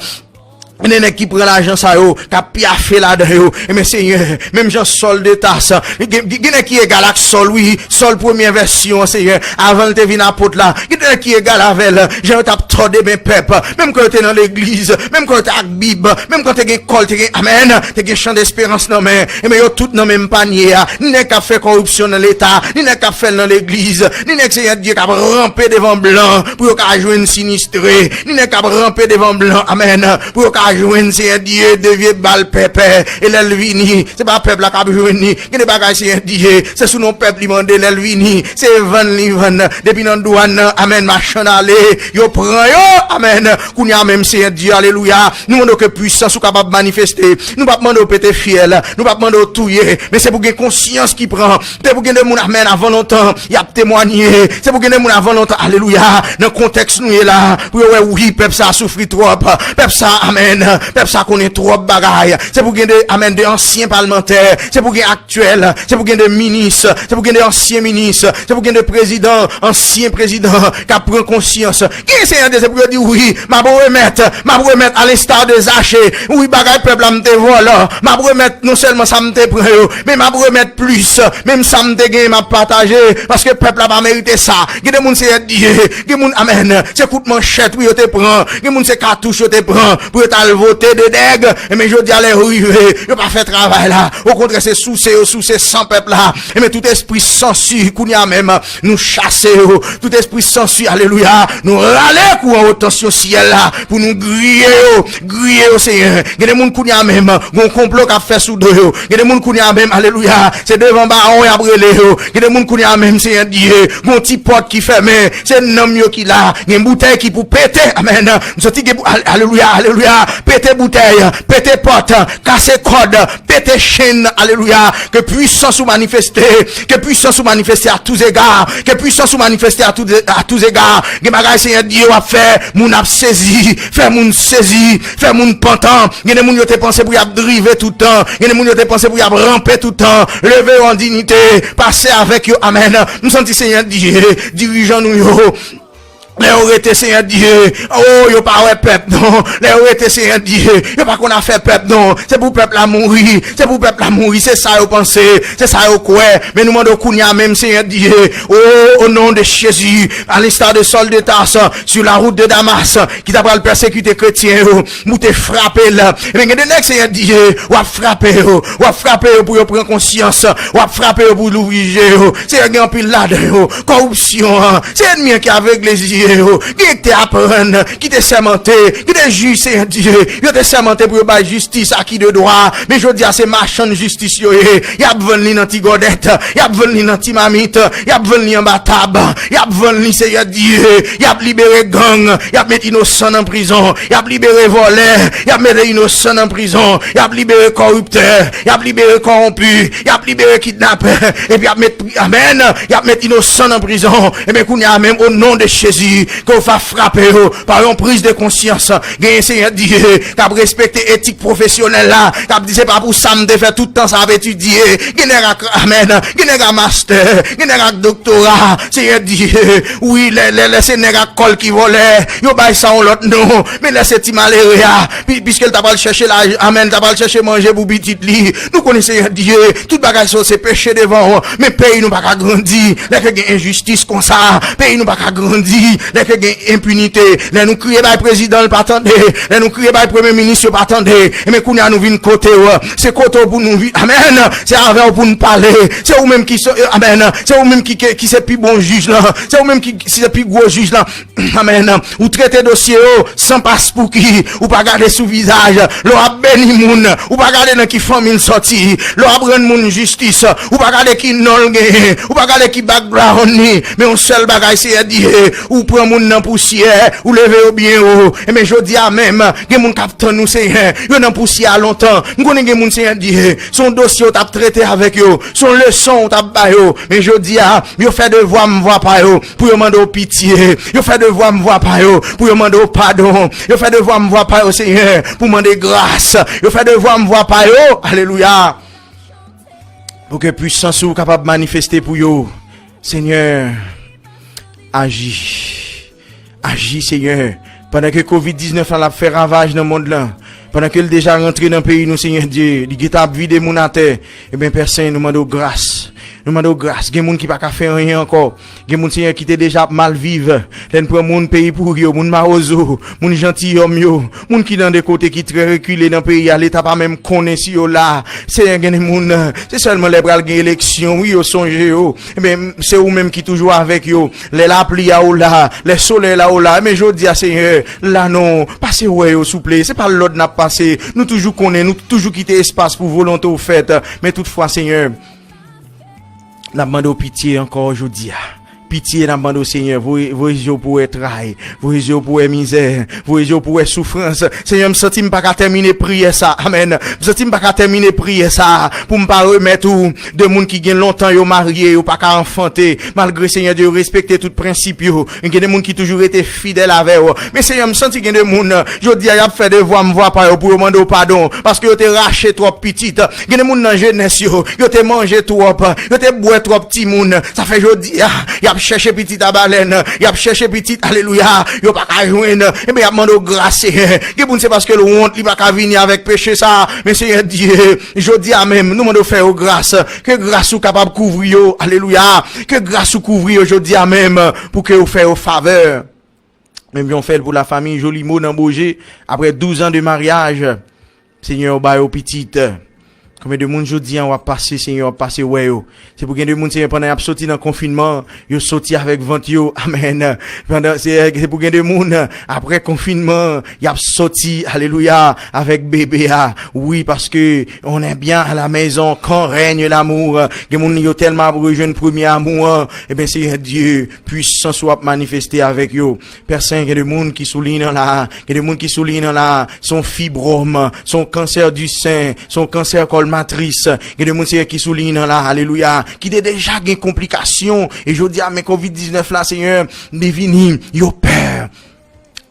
Gen de nèg ki pran lajan sa yo, k ap pyafe ladan yo. Enben, Senyè, menm jan Sòl de Tas, gen, gen, gen nèg ki egal ak Sòl, wi. Sòl premyè vèsyon an, Senyè, avan l te vin apot la. Gen de nèg ki egal avè l, jan yo t ap tòde men pèp. Menm kan yo te nan legliz, menm kan yo te ak Bib, menm kan te gen kòl, te gen, amèn, te gen chan desperans nan men. Enben, yo tout nan menm panye a. Ni nèg k ap fè kòripsyon nan leta, ni nèg k ap fè l nan legliz, ni nèg, Senyè Dye, k ap ranpe devan blan pou yo ka jwenn sinistre, ni nèg k ap ranpe devan blan, amèn, pou yo ka jwenn, Senyè Dye, de vye bal pèpè. E lè l vini, se pa pèp la k ap jwenn li. Gen de bagay, Senyè Dye, se sou non pèp li mande, lè l vini, se vann li vann. Depi nan dwàn nan, amèn, machann ale, yo pran yo, amèn. Kounye a menm, Senyè Dye, alelouya, nou mande w ke pwisans ou kapab manifeste. Nou p ap mande w pete fyèl, nou p ap mande w touye, men se pou gen konsyans ki pran. Se pou gen de moun, amèn, avan lontan, y ap temwanye. Se pou gen de moun avan lontan, alelouya, nan kontèks nou ye la, pou yo wè, wi, pèp sa a soufri twòp. Pèp sa a, amèn, pèp sa a konnen twòp bagay. Se pou gen de, amèn, de ansyen palmantè. Se pou gen aktyèl. Se pou gen de minis. Se pou gen de ansyen minis. Se pou gen de prezidan, ansyen prezidan, k ap pran konsyans. Gen, Senyè Dye, se pou yo di, wi, m ap remèt, m ap remèt alensta de Zache. Wi, bagay pèp la m te vòlò, m ap remèt non sèlman sa m te pran yo, men m ap remèt plis. Menm sa m te genyen, m ap pataje, paske pèp la pa merite sa. Gen de moun, Senyè Dye, gen moun, amèn, se kout manchèt, wi, yo te pran. Gen moun, se katouch yo te pran pou yo t al vote de nèg. Enben, jodi a, lè yo rive, yo pa fè travay la. Okontrè, se souse yo souse san pèp la. Enben, tout espri sansi, kounye a menm, nou chase yo. Tout espri sansi, alelouya, nou rale kouran wo tansyon syèl la pou nou griye yo, griye yo, Senyè. Gen de moun kounye a menm, gon konplo k ap fè sou do yo. Gen de moun kounye a menm, alelouya, se devan bawon y ap rele yo. Gen de moun kounye a menm, Senyè Dye, gon ti pòt ki fèmen, se nanm yo ki la. Gen boutèy ki pou pete, amèn. M santi gen bou-, al-, alelouya, alelouya, pete boutèy, pete pòt, kase kòd, pete chenn, alelouya. Ke pwisans ou manifeste, ke pwisans ou manifeste à tous égards, ke pwisans ou manifeste à tous, à tous égards. Gen bagay, Senyè Dye, w ap fè, moun ap sezi, fè moun sezi, fè moun pantan. Gen de moun yo te panse pou y ap drive tout tan, gen de moun yo te panse pou y ap ranpe tout tan. Leve yo an diyite, pase avèk yo, amèn. M santi, Senyè Dye, dirijan nou yo, lè yo rete, Senyè Dye, o, yo pa wè pèp, non. Lè yo rete, Senyè Dye, yo pa konn afè pèp, non. Se pou pèp la mouri, se pou pèp la mouri, se sa yo panse, se sa yo kwè. Men nou mande w kounye a menm, Senyè Dye, o, au nom de Jésus, à l'instar de Saul de Tarse, sur la route de Damas, ki ta pral pèsekite kretyen yo, pou te frape l. Ebyen, gen de nèg, Senyè Dye, w ap frape yo, w ap frape yo pou yo pran konsyans, w ap frape yo pou louvri je yo. Senyè, gen anpil ladan yo, kòripsyon an, se ènmi an ki avegle zye yo. Gen ki te aprann, ki te sèmante, gen de jij, Senyè Dye, yo te sèmante pou yo bay jistis aki de dwa. Men jodi a, se machann jistis yo ye. Y ap vann li nan ti gòdèt, y ap vann li nan ti mamit, y ap vann li anba tab, y ap vann li, Senyè Dye, y ap libere gang, y ap met inosan nan prizon, y ap libere vòlè, y ap mete inosan nan prizon, y ap libere kòriptè, y ap libere kòwonpi, y ap libere kidnapè, epi y ap met, amèn, y ap met inosan nan prizon. Ebyen, kounye a menm, o non de Jezi, ke w va frape yo pa yon priz de konsyans. Genyen, Senyè Dye, k ap respekte etik pwofesyonèl la, k ap di, se pa pou sa m te fè tout tan sa ap etidye. Gen nèg ak, amèn, gen nèg ak mastè, gen nèg ak doktora. Senyè Dye, wi, lè, lè, lè se nèg ak kòl ki vòlè, yo bay sa yon lòt non. Men lè se ti malere a, pi-, piske l ta pral chèche laj-, amèn, l ta pral chèche manje pou pitit li. Nou konnen, Senyè Dye, tout bagay sa yo se peche devan w. Men peyi nou pa ka grandi lè ke gen enjistis konsa. Peyi nou pa ka grandi Lè ke gen enpinite, lè nou kriye bay prezidan, l pa tande, lè nou kriye bay premye minis, yo pa tande, ebyen kounye a nou vin kote w. Se kote w pou nou vin, amèn. Se avè w pou n pale. Se ou menm ki, amèn. Se ou menm ki, ki, ki se pi bon jij lan. Se ou menm ki, ki se pi gwo jij lan. Amèn. Ou trete dosye yo san paspouki. Ou pa gade sou vizaj. Lè w ap beni moun, ou pa gade nan ki fanmi l sòti. Lè w ap rann moun jistis, ou pa gade ki non l genyen. Ou pa gade ki background li. Men yon sèl bagay, Seyè di, ou pran moun nan pousyè, ou leve yo byen wo. Ebyen, jodi a menm, gen moun k ap tann ou, Seyè. Yo nan pousyè a lontan. M konnen gen moun, Seyè di, se yon dosye w t ap trete avèk yo. Se yon leson w t ap ba yo. Men jodi a, yo fè devwa m vwa pa yo pou yo mande w pitye. Yo fè devwa m vwa pa yo pou yo mande w padon. Yo fè devwa m vwa pa yo, Seyè, pou mande gras. Yo fè devwa m vwa pa yo. Alelouya. Pou ke pisans ou kapab manifeste pou yo. Senyè, aji. Aji, Senyè. Pandan ke kovid diznèf la, l ap fè ravaj nan mond lan, pandan ke l deja rantre nan peyi nou, Senyè Dye, li gentan ap vide moun atè, ebyen, Pè Sen, nou mande w gras. Nou mande w gras. Gen moun ki pa ka fè anyen ankò. Gen moun, Senyè, ki te deja ap mal viv. Lè n pran moun peyi pouri yo, moun mawozo, moun jantiyòm yo, moun ki nan de kote ki trè rekile nan peyi a, Leta pa menm konnen si yo la. Senyè, gen de moun, se sèlman lè pral gen eleksyon, wi, yo sonje yo. Ebyen, se ou menm ki toujou avèk yo. Lè lapli a, ou la. Lè solèy la, ou la. Men jodi a, Senyè, la non. Pase wè yo, souple. Se pa lòd n ap pase. Nou toujou konnen, nou toujou kite espas pou volonte w fèt. Men toutfwa, Senyè, n ap mande w pitye ankò jodi a. Pitye, n ap mande w, Senyè, voye, voye je w pou wè tray, voye je w pou wè mizè, voye je w pou wè soufrans. Senyè, m santi m pa ka tèmine priyè sa. Amèn. M santi m pa ka tèmine priyè sa pou m pa remèt ou de moun ki gen lontan yo marye, yo pa ka anfante, malgre, Senyè Dye, yo respekte tout prensip yo. Gen de moun ki toujou rete fidèl avè w. Men, Senyè, m santi gen de moun, jodi a, y ap fè devwa m vwa pa yo pou yo mande w padon, paske yo te rache twòp pitit. Gen de moun nan jenès yo, yo te manje twòp, yo te bwè twòp timoun. Sa fè jodi a, y ap chèche pitit a balèn, y ap chèche pitit, alelouya, yo pa ka jwenn. Ebyen, y ap mande w gras, Senyè. Gen moun se paske l wont, li pa ka vini avèk peche sa. Men Senyè Dye, jodi a menm, nou mande w fè yo gras. Ke gras ou kapab kouvri yo, alelouya. Ke gras ou kouvri yo jodi a menm, pou ke ou fè yo favè. Menm jan w fè l pou lafanmi Jolimo nan Boje, apre douz an de maryaj, Senyè, w ba yo pitit. Konbyen de moun jodi a w ap pase, Senyè, w ap pase wè yo? Se pou gen de moun, Senyè, pandan y ap soti nan konfinman, yo soti avèk vant yo. Amèn. Pandan, se, se pou gen de moun, apre konfinman, y ap soti, alelouya, avèk bebe a. Wi, paske on est bien à la maison quand règne l'amour. Gen moun, yo tèlman ap rejwenn premye amou an. Ebyen, Senyè Dye, pisans ou ap manifeste avèk yo. Pè Sen, gen de moun ki sou liy nan la. Gen de moun ki sou liy nan la. Se yon fibwòm, se yon kansè di sen, se yon kansè kòl matris. Gen de moun, Senyè, ki sou liy nan la. Alelouya. Ki te deja gen konplikasyon. E jodi a, men kovid diznèf la, Senyè, li vini. Yo pè.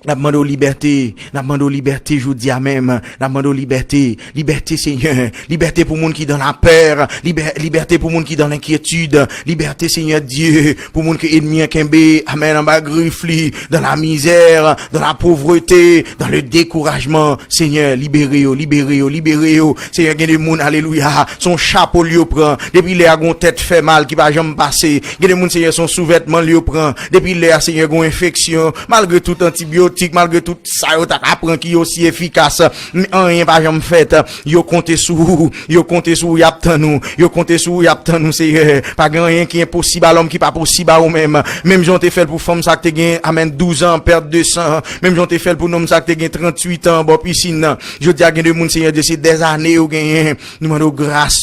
N ap mande w libète. N ap mande w libète jodi a menm. N ap mande w libète. Libète, Senyè. Libète pou moun ki dan lapè. Libè-, libète pou moun ki dan lenkyetid. Libète, Senyè Dye, pou moun ke ènmi an kenbe, amèn, anba grif li, dans la misère, dans la pauvreté, dans le découragement. Senyè, libere yo, libere yo, libere yo. Senyè, gen de moun, alelouya, se yon chapo l yo pran. Depi lè a, gen yon tèt fè mal ki pa janm pase. Gen de moun, Senyè, se yon souvètman l yo pran. Depi lè a, Senyè, gen yon enfeksyon. Malgre tout antibyotik, malgre tout sa yo ta ka pran ki osi efikas, men anyen pa janm fèt. Yo konte sou ou, yo konte sou ou, y ap tann ou. Yo konte sou ou, y ap tann ou, Seyè. Pa gen anyen ki enposib a lòm ki pa posib a ou menm. Menm jan w te fè l pou fanm sa k te gen, amèn, douz an, pèt de san. Menm jan w te fè l pou nonm sa k te gen tranntuit an bò pisin nan. Jodi a, gen de moun, Seyè Dye, se dèzane yo genyen. Nou mande w gras,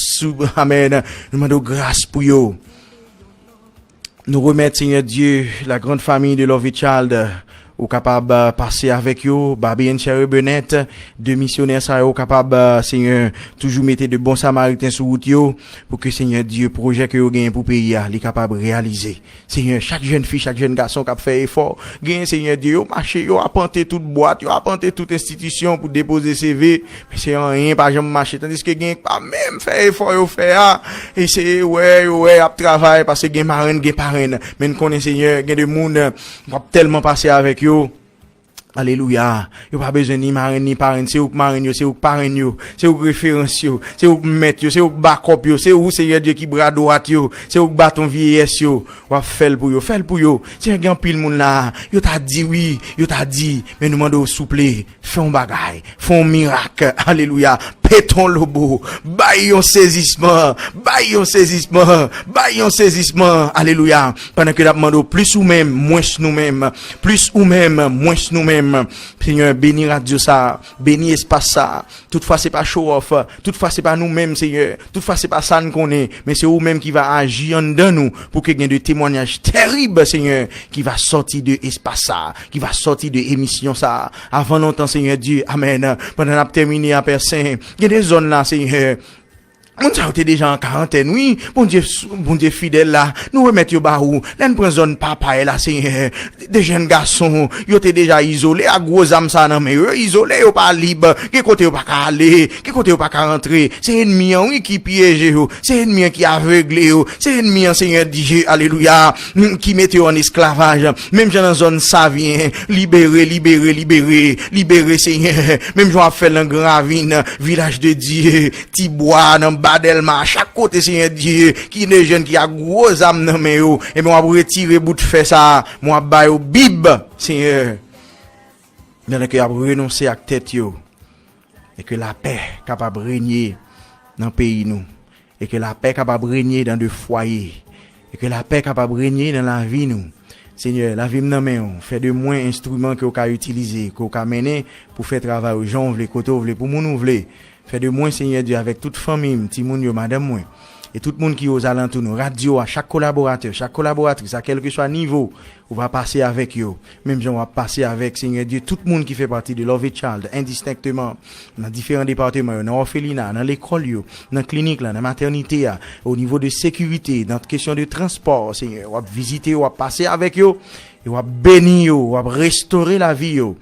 amèn. Nou mande w gras pou yo. Nou remèt, Seyè Dye, la grande famille de Love Child, ou kapab, euh, pase avèk yo, Barbie and Sherry Burnett, de misyonè sa yo kapab, euh, Seyè, toujou mete de bon samariten sou wout yo, pou ke, Seyè Dye, pwojè ke yo genyen pou peyi a, li kapab reyalize. Seyè, chak jèn fi, chak jèn gason k ap fè efò, genyen, Seyè Dye, yo mache, yo apante tout bwat, yo apante tout enstitisyon pou depoze C V, men se anyen pa janm mache, tandiske gen pa menm fè efò yo fè a, eseye wè, yo wè, y ap travay, paske gen marenn, gen parenn. Men n konnen, Seyè, gen de moun, w ap tèlman pase avèk yo. Alelouya. Yo pa bezwen ni marenn ni parenn. Se ou k marenn yo, se ou k parenn yo, se ou k referans yo, se ou k mèt yo, se ou k bakòp yo, se ou, Senyè Dye, ki bra dwat yo, se ou k baton vyeyès yo. W ap fè l pou yo, fè l pou yo. Senyè, gen anpil moun la, yo ta di wi, yo ta di, men nou mande w souple, fè yon bagay, fè yon mirak. Alelouya. Peton lobo, bay yon sezisman, bay yon sezisman, bay yon sezisman. Alelouya. Pandan ke n ap mande w plis ou menm, mwens nou menm, plis ou menm, mwens nou menm. Senyè, beni radyo sa, beni espas sa. Toutfwa se pa show off, toutfwa se pa nou menm, Senyè, toutfwa se pa sa n konnen, men se ou menm ki va aji anndan nou pou ke gen de temwanyaj tèrib, Senyè, ki va sòti de espas sa, ki va sòti de emisyon sa. Avan lontan, Senyè Dye, amèn. Pandan n ap tèmine a Pè Sen, gen de zòn la, Senyè, moun sa yo te deja an karantèn, wi. Bondye, Bondye fidèl la, nou remèt yo ba ou. Lè n pran zòn Papay la, Senyè, de jèn gason, yo te deja izole ak gwo zam sa nan men yo. Yo izole, yo pa lib. Gen kote yo pa ka ale, gen kote yo pa ka rantre. Se ènmi an, wi, ki pyeje yo. Se ènmi an ki avegle yo. Se ènmi an, Senyè Dye, alelouya, ki mete yo an esklavaj. Menm jan nan zòn Savyen, libere, libere, libere, libere, Senyè. Menm jan w ap fè nan Gran Ravin, Vilaj de Dye, Tibwa, nan Ba Dèlma, chak kote, Senyè Dye, ki de jèn ki ak gwo zam nan men yo, ebyen, w ap retire bout fè sa a, men w ap ba yo Bib, Senyè. Pandan ke y ap renonse ak tèt yo, e ke lapè kapab renye nan peyi nou, e ke lapè kapab renye dans de foyer, e ke lapè kapab renye nan lavi nou. Senyè, lavi m nan men w. Fè de mwen enstriman ke w ka itilize, ke w ka mennen pou fè travay ou jan w vle, kote w vle, pou moun ou vle. Fè de mwen, Senyè Dye, avèk tout fanmi m, timoun yo, madanm mwen, e tout moun ki ozalantou nou, radyo a, chak kolaboratè, chak kolaboratris, a kèlkeswa nivo, ou va pase avèk yo. Menm jan w ap pase avèk, Senyè Dye, tout moun ki fè pati de Love Child, endistenkteman, nan diferan depatman yo, nan òfelina, nan lekòl yo, nan klinik la, nan matènite a, o nivo de sekirite, nan kesyon de transpò, Senyè, w ap vizite yo, w ap pase avèk yo, e w ap beni yo, w ap restore lavi yo.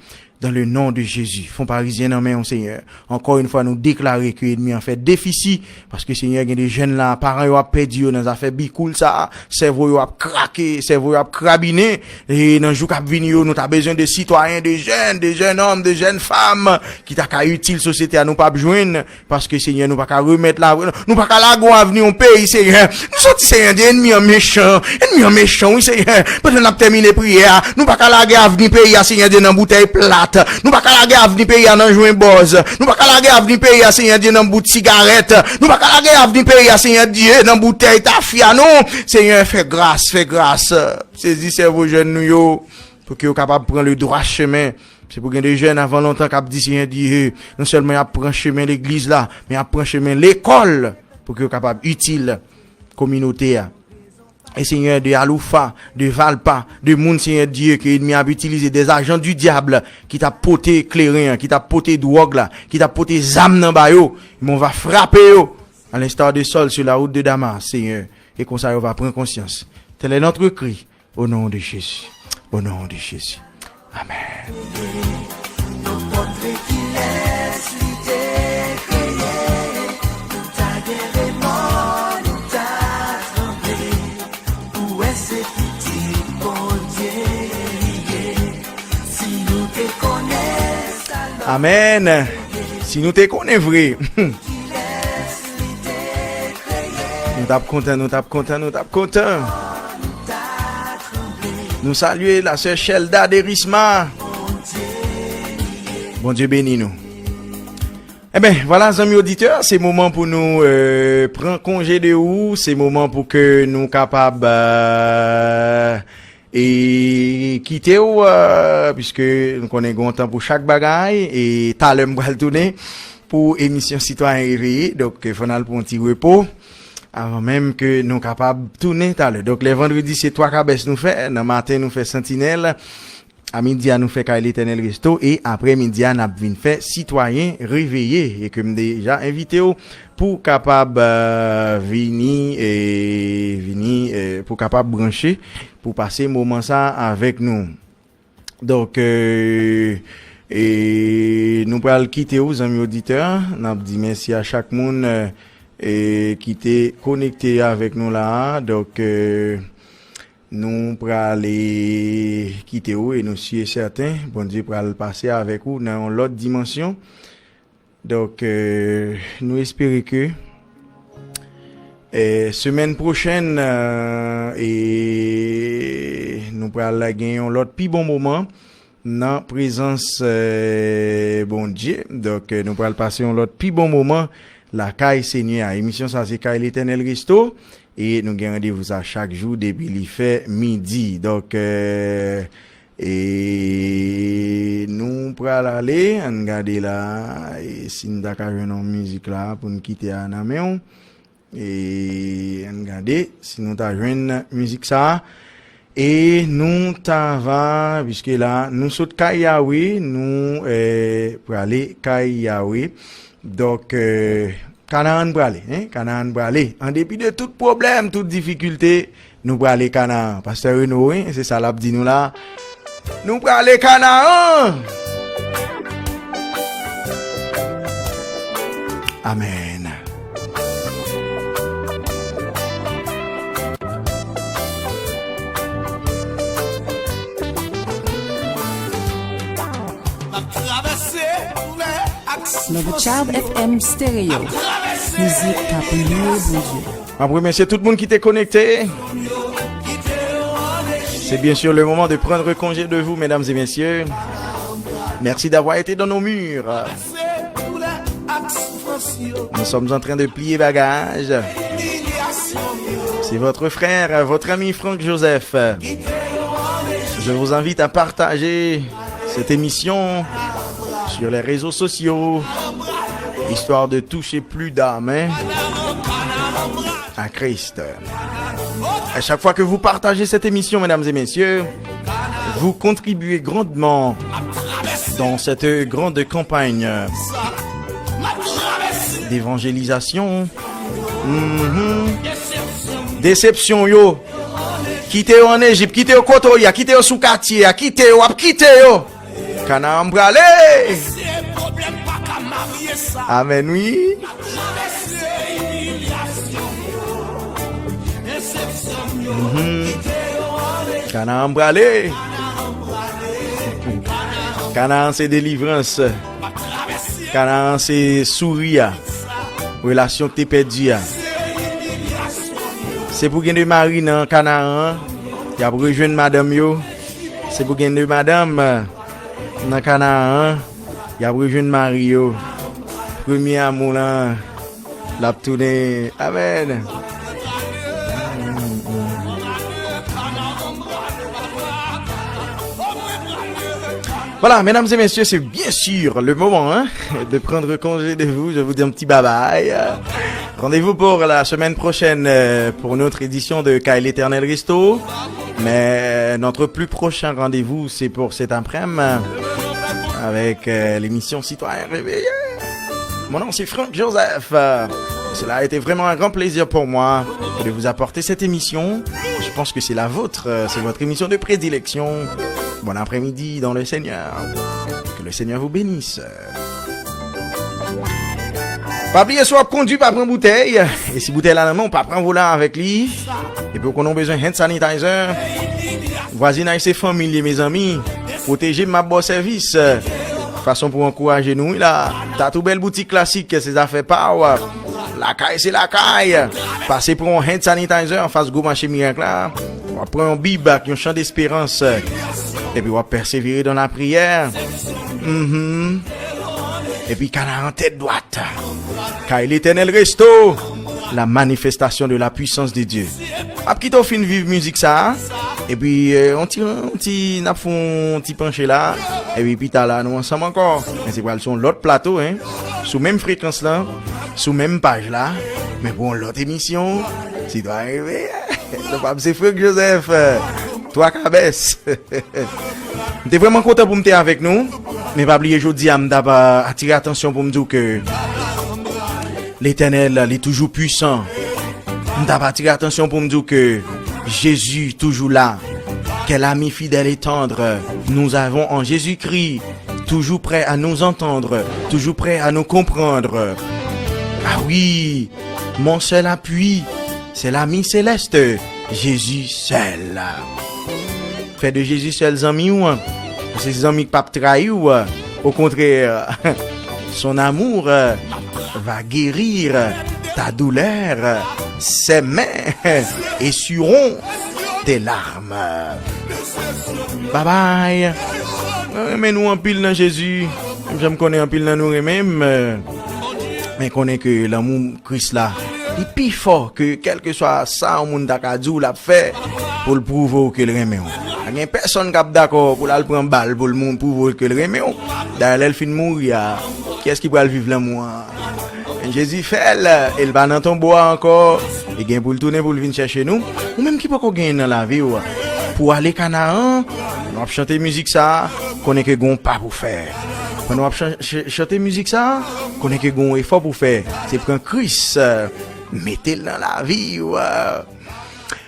Dans le nom de Jésus. Fon Parizyen nan men w, Senyè. Ankò yon fwa, nou deklare ke ènmi an fè defisi, paske, Senyè, gen de jèn la, paran yo ap pèdi yo nan zafè bikoul sa a, sèvo yo ap krake, sèvo yo ap krabinen, e nan jou k ap vini yo, nou ta bezwen de sitwayen, de jèn, de jèn òm, de jèn fanm ki ta ka itil sosyete a, nou p ap jwenn. Paske, Senyè, nou pa ka remèt la, nou pa ka lage yon avni yon peyi, Senyè. Nou santi, Senyè Dye, ènmi an mechan. Ènmi an mechan, wi, Senyè. Pandan n ap tèmine priyè a, nou pa ka lage avni peyi a, Senyè Dye, nan boutèy plat. Nou pa ka lage avni peyi a nan jwen bòz. Nou pa ka lage avni peyi a, Senyè Dye, nan bout sigarèt. Nou pa ka lage avni peyi a, Senyè Dye, nan boutèy tafya, non. Senyè, fè gras, fè gras. Sezi sèvo jèn nou yo, pou ke yo kapab pran le dwa chemen. Se pou gen de jèn avan lontan k ap di, Senyè Dye, non sèlman y ap pran chemen legliz la, men y ap pran chemen lekòl pou ke yo kapab itil kominote a. E Senyè, de aloufa, de valpa, de moun, Senyè Dye, ke ènmi ap itilize, des agents du diable, ki t ap pote kleren an, ki t ap pote dwòg la, ki t ap pote zam nan ba yo, men w va frape yo, à l'instar de Saül sur la route de Damas, Senyè. E konsa yo va pran konsyans. Tel est notre cri. Au nom de Jésus. Au nom de Jésus. Amen. Amen. Si nou te konnen vre. Nou t ap kontan, nou t ap kontan, nou t ap kontan. Nou salye la sè Shelda Derisma. Bondye beni nou. Enben, vwala, zanmi oditè, se moman pou nou, euh, pran konje de ou, se moman pou ke nou kapab, euh, e kite w, euh, piske nou konnen gen yon tan pou chak bagay, e talè m pral tounen pou emisyon Sitwayen Reveye. Donk, fò n al pran yon ti repo avan menm ke nou kapab tounen talè. Donk, lè vandredi, se twa kabès nou fè. Nan maten, nou fè Santinèl. A midi a, nou fè Kay Letènèl Resto. E aprè midi a, n ap vin fè Sitwayen Reveye. E ke m deja envite w pou kapab, euh, vini, e vini, euh, pou kapab branche, pou pase moman sa avèk nou. Donk, euh, e nou pral kite w, zanmi oditè. N ap di mèsi a chak moun, euh, e ki te konekte avèk nou la a. Donk, euh, nou prale kite w e nou si e sèten Bondye pral pase avèk ou nan yon lòt dimansyon. Donk, euh, nou espere ke, euh, semèn pwochèn, euh, e nou pral gen yon lòt pi bon moman nan prezans, euh, Bondye. Donk, euh, nou pral pase yon lòt pi bon moman lakay Senyè a. Emisyon sa se Kay Letènèl Resto. E nou gen randevou sa chak jou depi li fè midi. Donk, euh, e nou pral ale, ann gade la, e si n ta ka jwenn yon mizik la pou n kite a nan men w. E ann gade si nou ta jwenn mizik sa. E nou ta va, piske la, nou sot kay Yawe, nou, eh, prale kay Yawe. Donk, eh, Kanaan prale, hein? Kanaan prale. An depi de tout pwoblèm, tout difikilte, nou prale Kanaan. Pastè Reno, wi, se sa l ap di nou la. Nou prale Kanaan! Amèn. Love Child F M Stereo. Mizik k ap louwe Bondye. M ap remèsye tout moun ki te konekte. C'est bien sûr le moment de prendre congé de vous, mesdames et messieurs. Merci d'avoir été dans nos murs. Nous sommes en train de plier bagages. C'est votre frère, votre ami Franck Joseph. Je vous invite à partager cette émission sur les réseaux sociaux, histoire de toucher plus d'âmes, hein, à Christ. À chaque fois que vous partagez cette émission, mesdames et messieurs, vous contribuez grandement dans cette grande campagne d'évangélisation. Mhm. Desepsyon yo. Kite yo ann Ejip, kite yo kote yo ye a, kite yo sou katye a, kite yo, ap kite yo. Kanaan prale. Amèn, wi. Mhm. Kanaan prale. Kanaan se delivrans. Kanaan se souri a. Relasyon ki te pèdi a. Se pou gen de mari nan Kanaan an, y ap rejwenn madanm yo. Se pou gen de madanm nan Kanaan an, y ap rejwenn mari yo. Premye amou lan, l ap tounen. Amèn. Voilà, mesdames et messieurs, c'est bien sûr le moment, hein, de prendre congé de vous. Je vous dis un petit bye-bye. Rendez-vous pour la semaine prochaine, euh, pour notre édition de Kay l'Éternel Resto. Mais notre plus prochain rendez-vous, c'est pour cet après-midi, avec, euh, l'émission Citoyen Réveillé. Mon nom, c'est Franck Joseph. Euh, cela a été vraiment un grand plaisir pour moi de vous apporter cette émission. Je pense que c'est la vôtre, euh, c'est votre émission de prédilection. Bon après-midi dans le Seigneur. Que le Seigneur vous bénisse. Pa bliye, si w ap kondui, pa pran boutèy. E si boutèy la nan men w, pa pran volan avèk li. Epi w konnen w bezwen hand sanitizer. Vwazinaj se fanmi l ye, mezanmi. Pwoteje m, m ap ba w sèvis. Fason pou ankouraje nou, wi la. Tatou Bèl Boutik Klasik, se zafè pa w. Lakay se lakay. Pase pran yon hand sanitizer anfas gwo mache Mirak la. W ap pran yon bib ak yon chan desperans. Epi w ap pèsevere dans la prière. Mhm. Epi Kanaan tèt dwat. Kay Letènèl Resto. La manifestation de la puissance de Dieu. M ap kite w fin viv mizik sa a. Epi, euh, on ti, on ti, n ap fè on ti panche la. Epi pita la, nou ansanm ankò. Men se pral sou yon lòt plato, hein. Sou menm frekans lan, sou menm paj la. Men pou yon lòt emisyon, si dwa rive. Non pa m se Frank Joseph, euh, Twa Kabès. M te vrèman kontan pou m te avèk nou. Men pa bliye jodi a, m t ap, euh, atire atansyon pou m di w ke Letènèl, li toujou pwisan. M t ap atire atansyon pou m di w ke Jezi toujou la. Quel ami fidèle et tendre nous avons en Jésus-Christ, toujours prêt à nous entendre, toujours prêt à nous comprendre. Ah oui, mon seul appui, c'est l'ami céleste, Jezi sèl. Fè de Jezi sèl zanmi w, se zanmi k p ap trayi w. Au contraire, son amour va guérir ta douleur, ses mains essuieront tes larmes. Bye bye. Mwen renmen nou anpil nan Jezi. Menm jan m konnen anpil nan nou renmen m, men konnen ke lanmou Kris la, li pi fò ke kèlkeswa sa yon moun ta ka di w l ap fè pou l pwouve w ke l renmen w. Pa gen pèsonn k ap dakò pou l al pran bal pou l moun pwouve w ke l renmen w. Dayè, lè l fin mouri a, kiyès ki pral viv lanmou an? Jezi fè l, e l pa nan tonbo a ankò. Li gen pou l tounen pou l vin chèche nou. Ou menm ki poko genyen nan lavi w, pou w ale Kanaran, pandan w ap chante mizik sa a, konnen ke gen yon pa pou fè. Pandan w ap chan- ch- chante mizik sa a, konnen ke gen yon efò pou fè. Se pran Kris, mete l nan lavi w.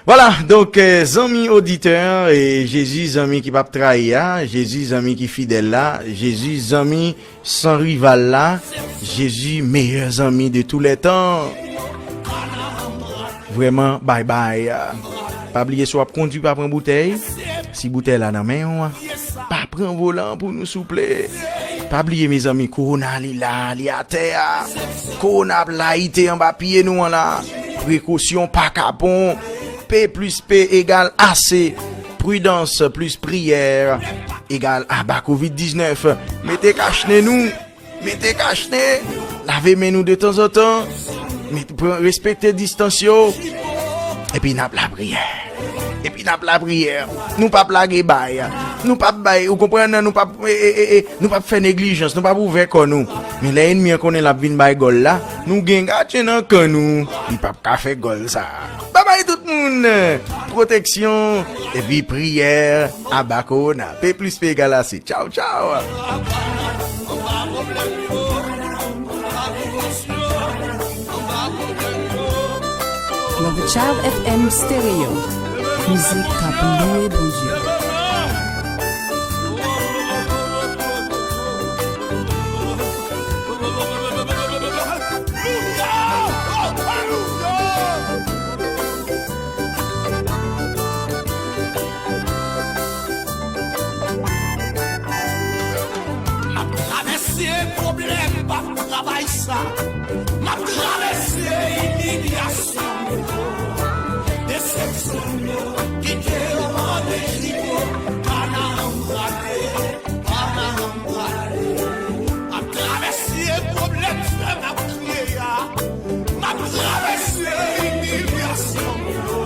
Vwala, donk, eh, zanmi oditè, e Jezi zanmi ki p ap trayi a, Jezi zanmi ki fidèl la, Jezi zanmi san rival la, Jezi meyè zanmi de tou lè tan. Vrèman, bye bye. Pa bliye, si w ap kondwi, pa pran boutèy. Si boutèy la nan men w, pa pran volan an pou nou, souple. Pa bliye, mezanmi, kowona, li la, li atè a. Kowona ap layite anba pye nou an la. Prekosyon pa kapon. P plis P egal A C. Pridans plis priyè egal aba kovid diznèf. Mete kachnen nou. Mete kachnen. Lave men nou de tanzantan. Mete, pran, respekte distans yo. Epi n ap lapriyè. Epi n ap lapriyè. Nou p ap lage bay. Nou p ap bay, ou konprann, nou p ap, e, e, e, e, nou p ap fè neglijans, nou p ap ouvè kò nou. Men lè ènmi an konnen l ap vin bay gòl la, nou gen gadyen nan kan nou. Li p ap ka fè gòl sa. Babay tout moun. Pwoteksyon epi priyè. Aba kowona. P plis P egal A C. Tchaw, tchaw. Love Child F M Stereo. Mizik k ap louwe Bondye. M ap travèse pwoblèm, m ap travay sa. M ap travèse imilyasyon yo, desepsyon yo, kite yo mande jiko, Kanaran m prale, Kanaran m prale. M ap travèse pwoblèm, frè, m ap kriye a. M ap travèse imilyasyon yo,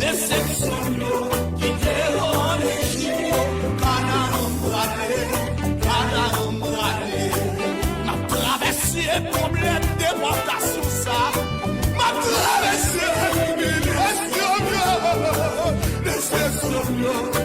desepsyon yo, kite yo an Ejip yo, Kanaran m prale, Kanaran m prale. M ap travèse pwoblèm depòtasyon sa, m ap travèse imilyasyon yo, desepsyon yo.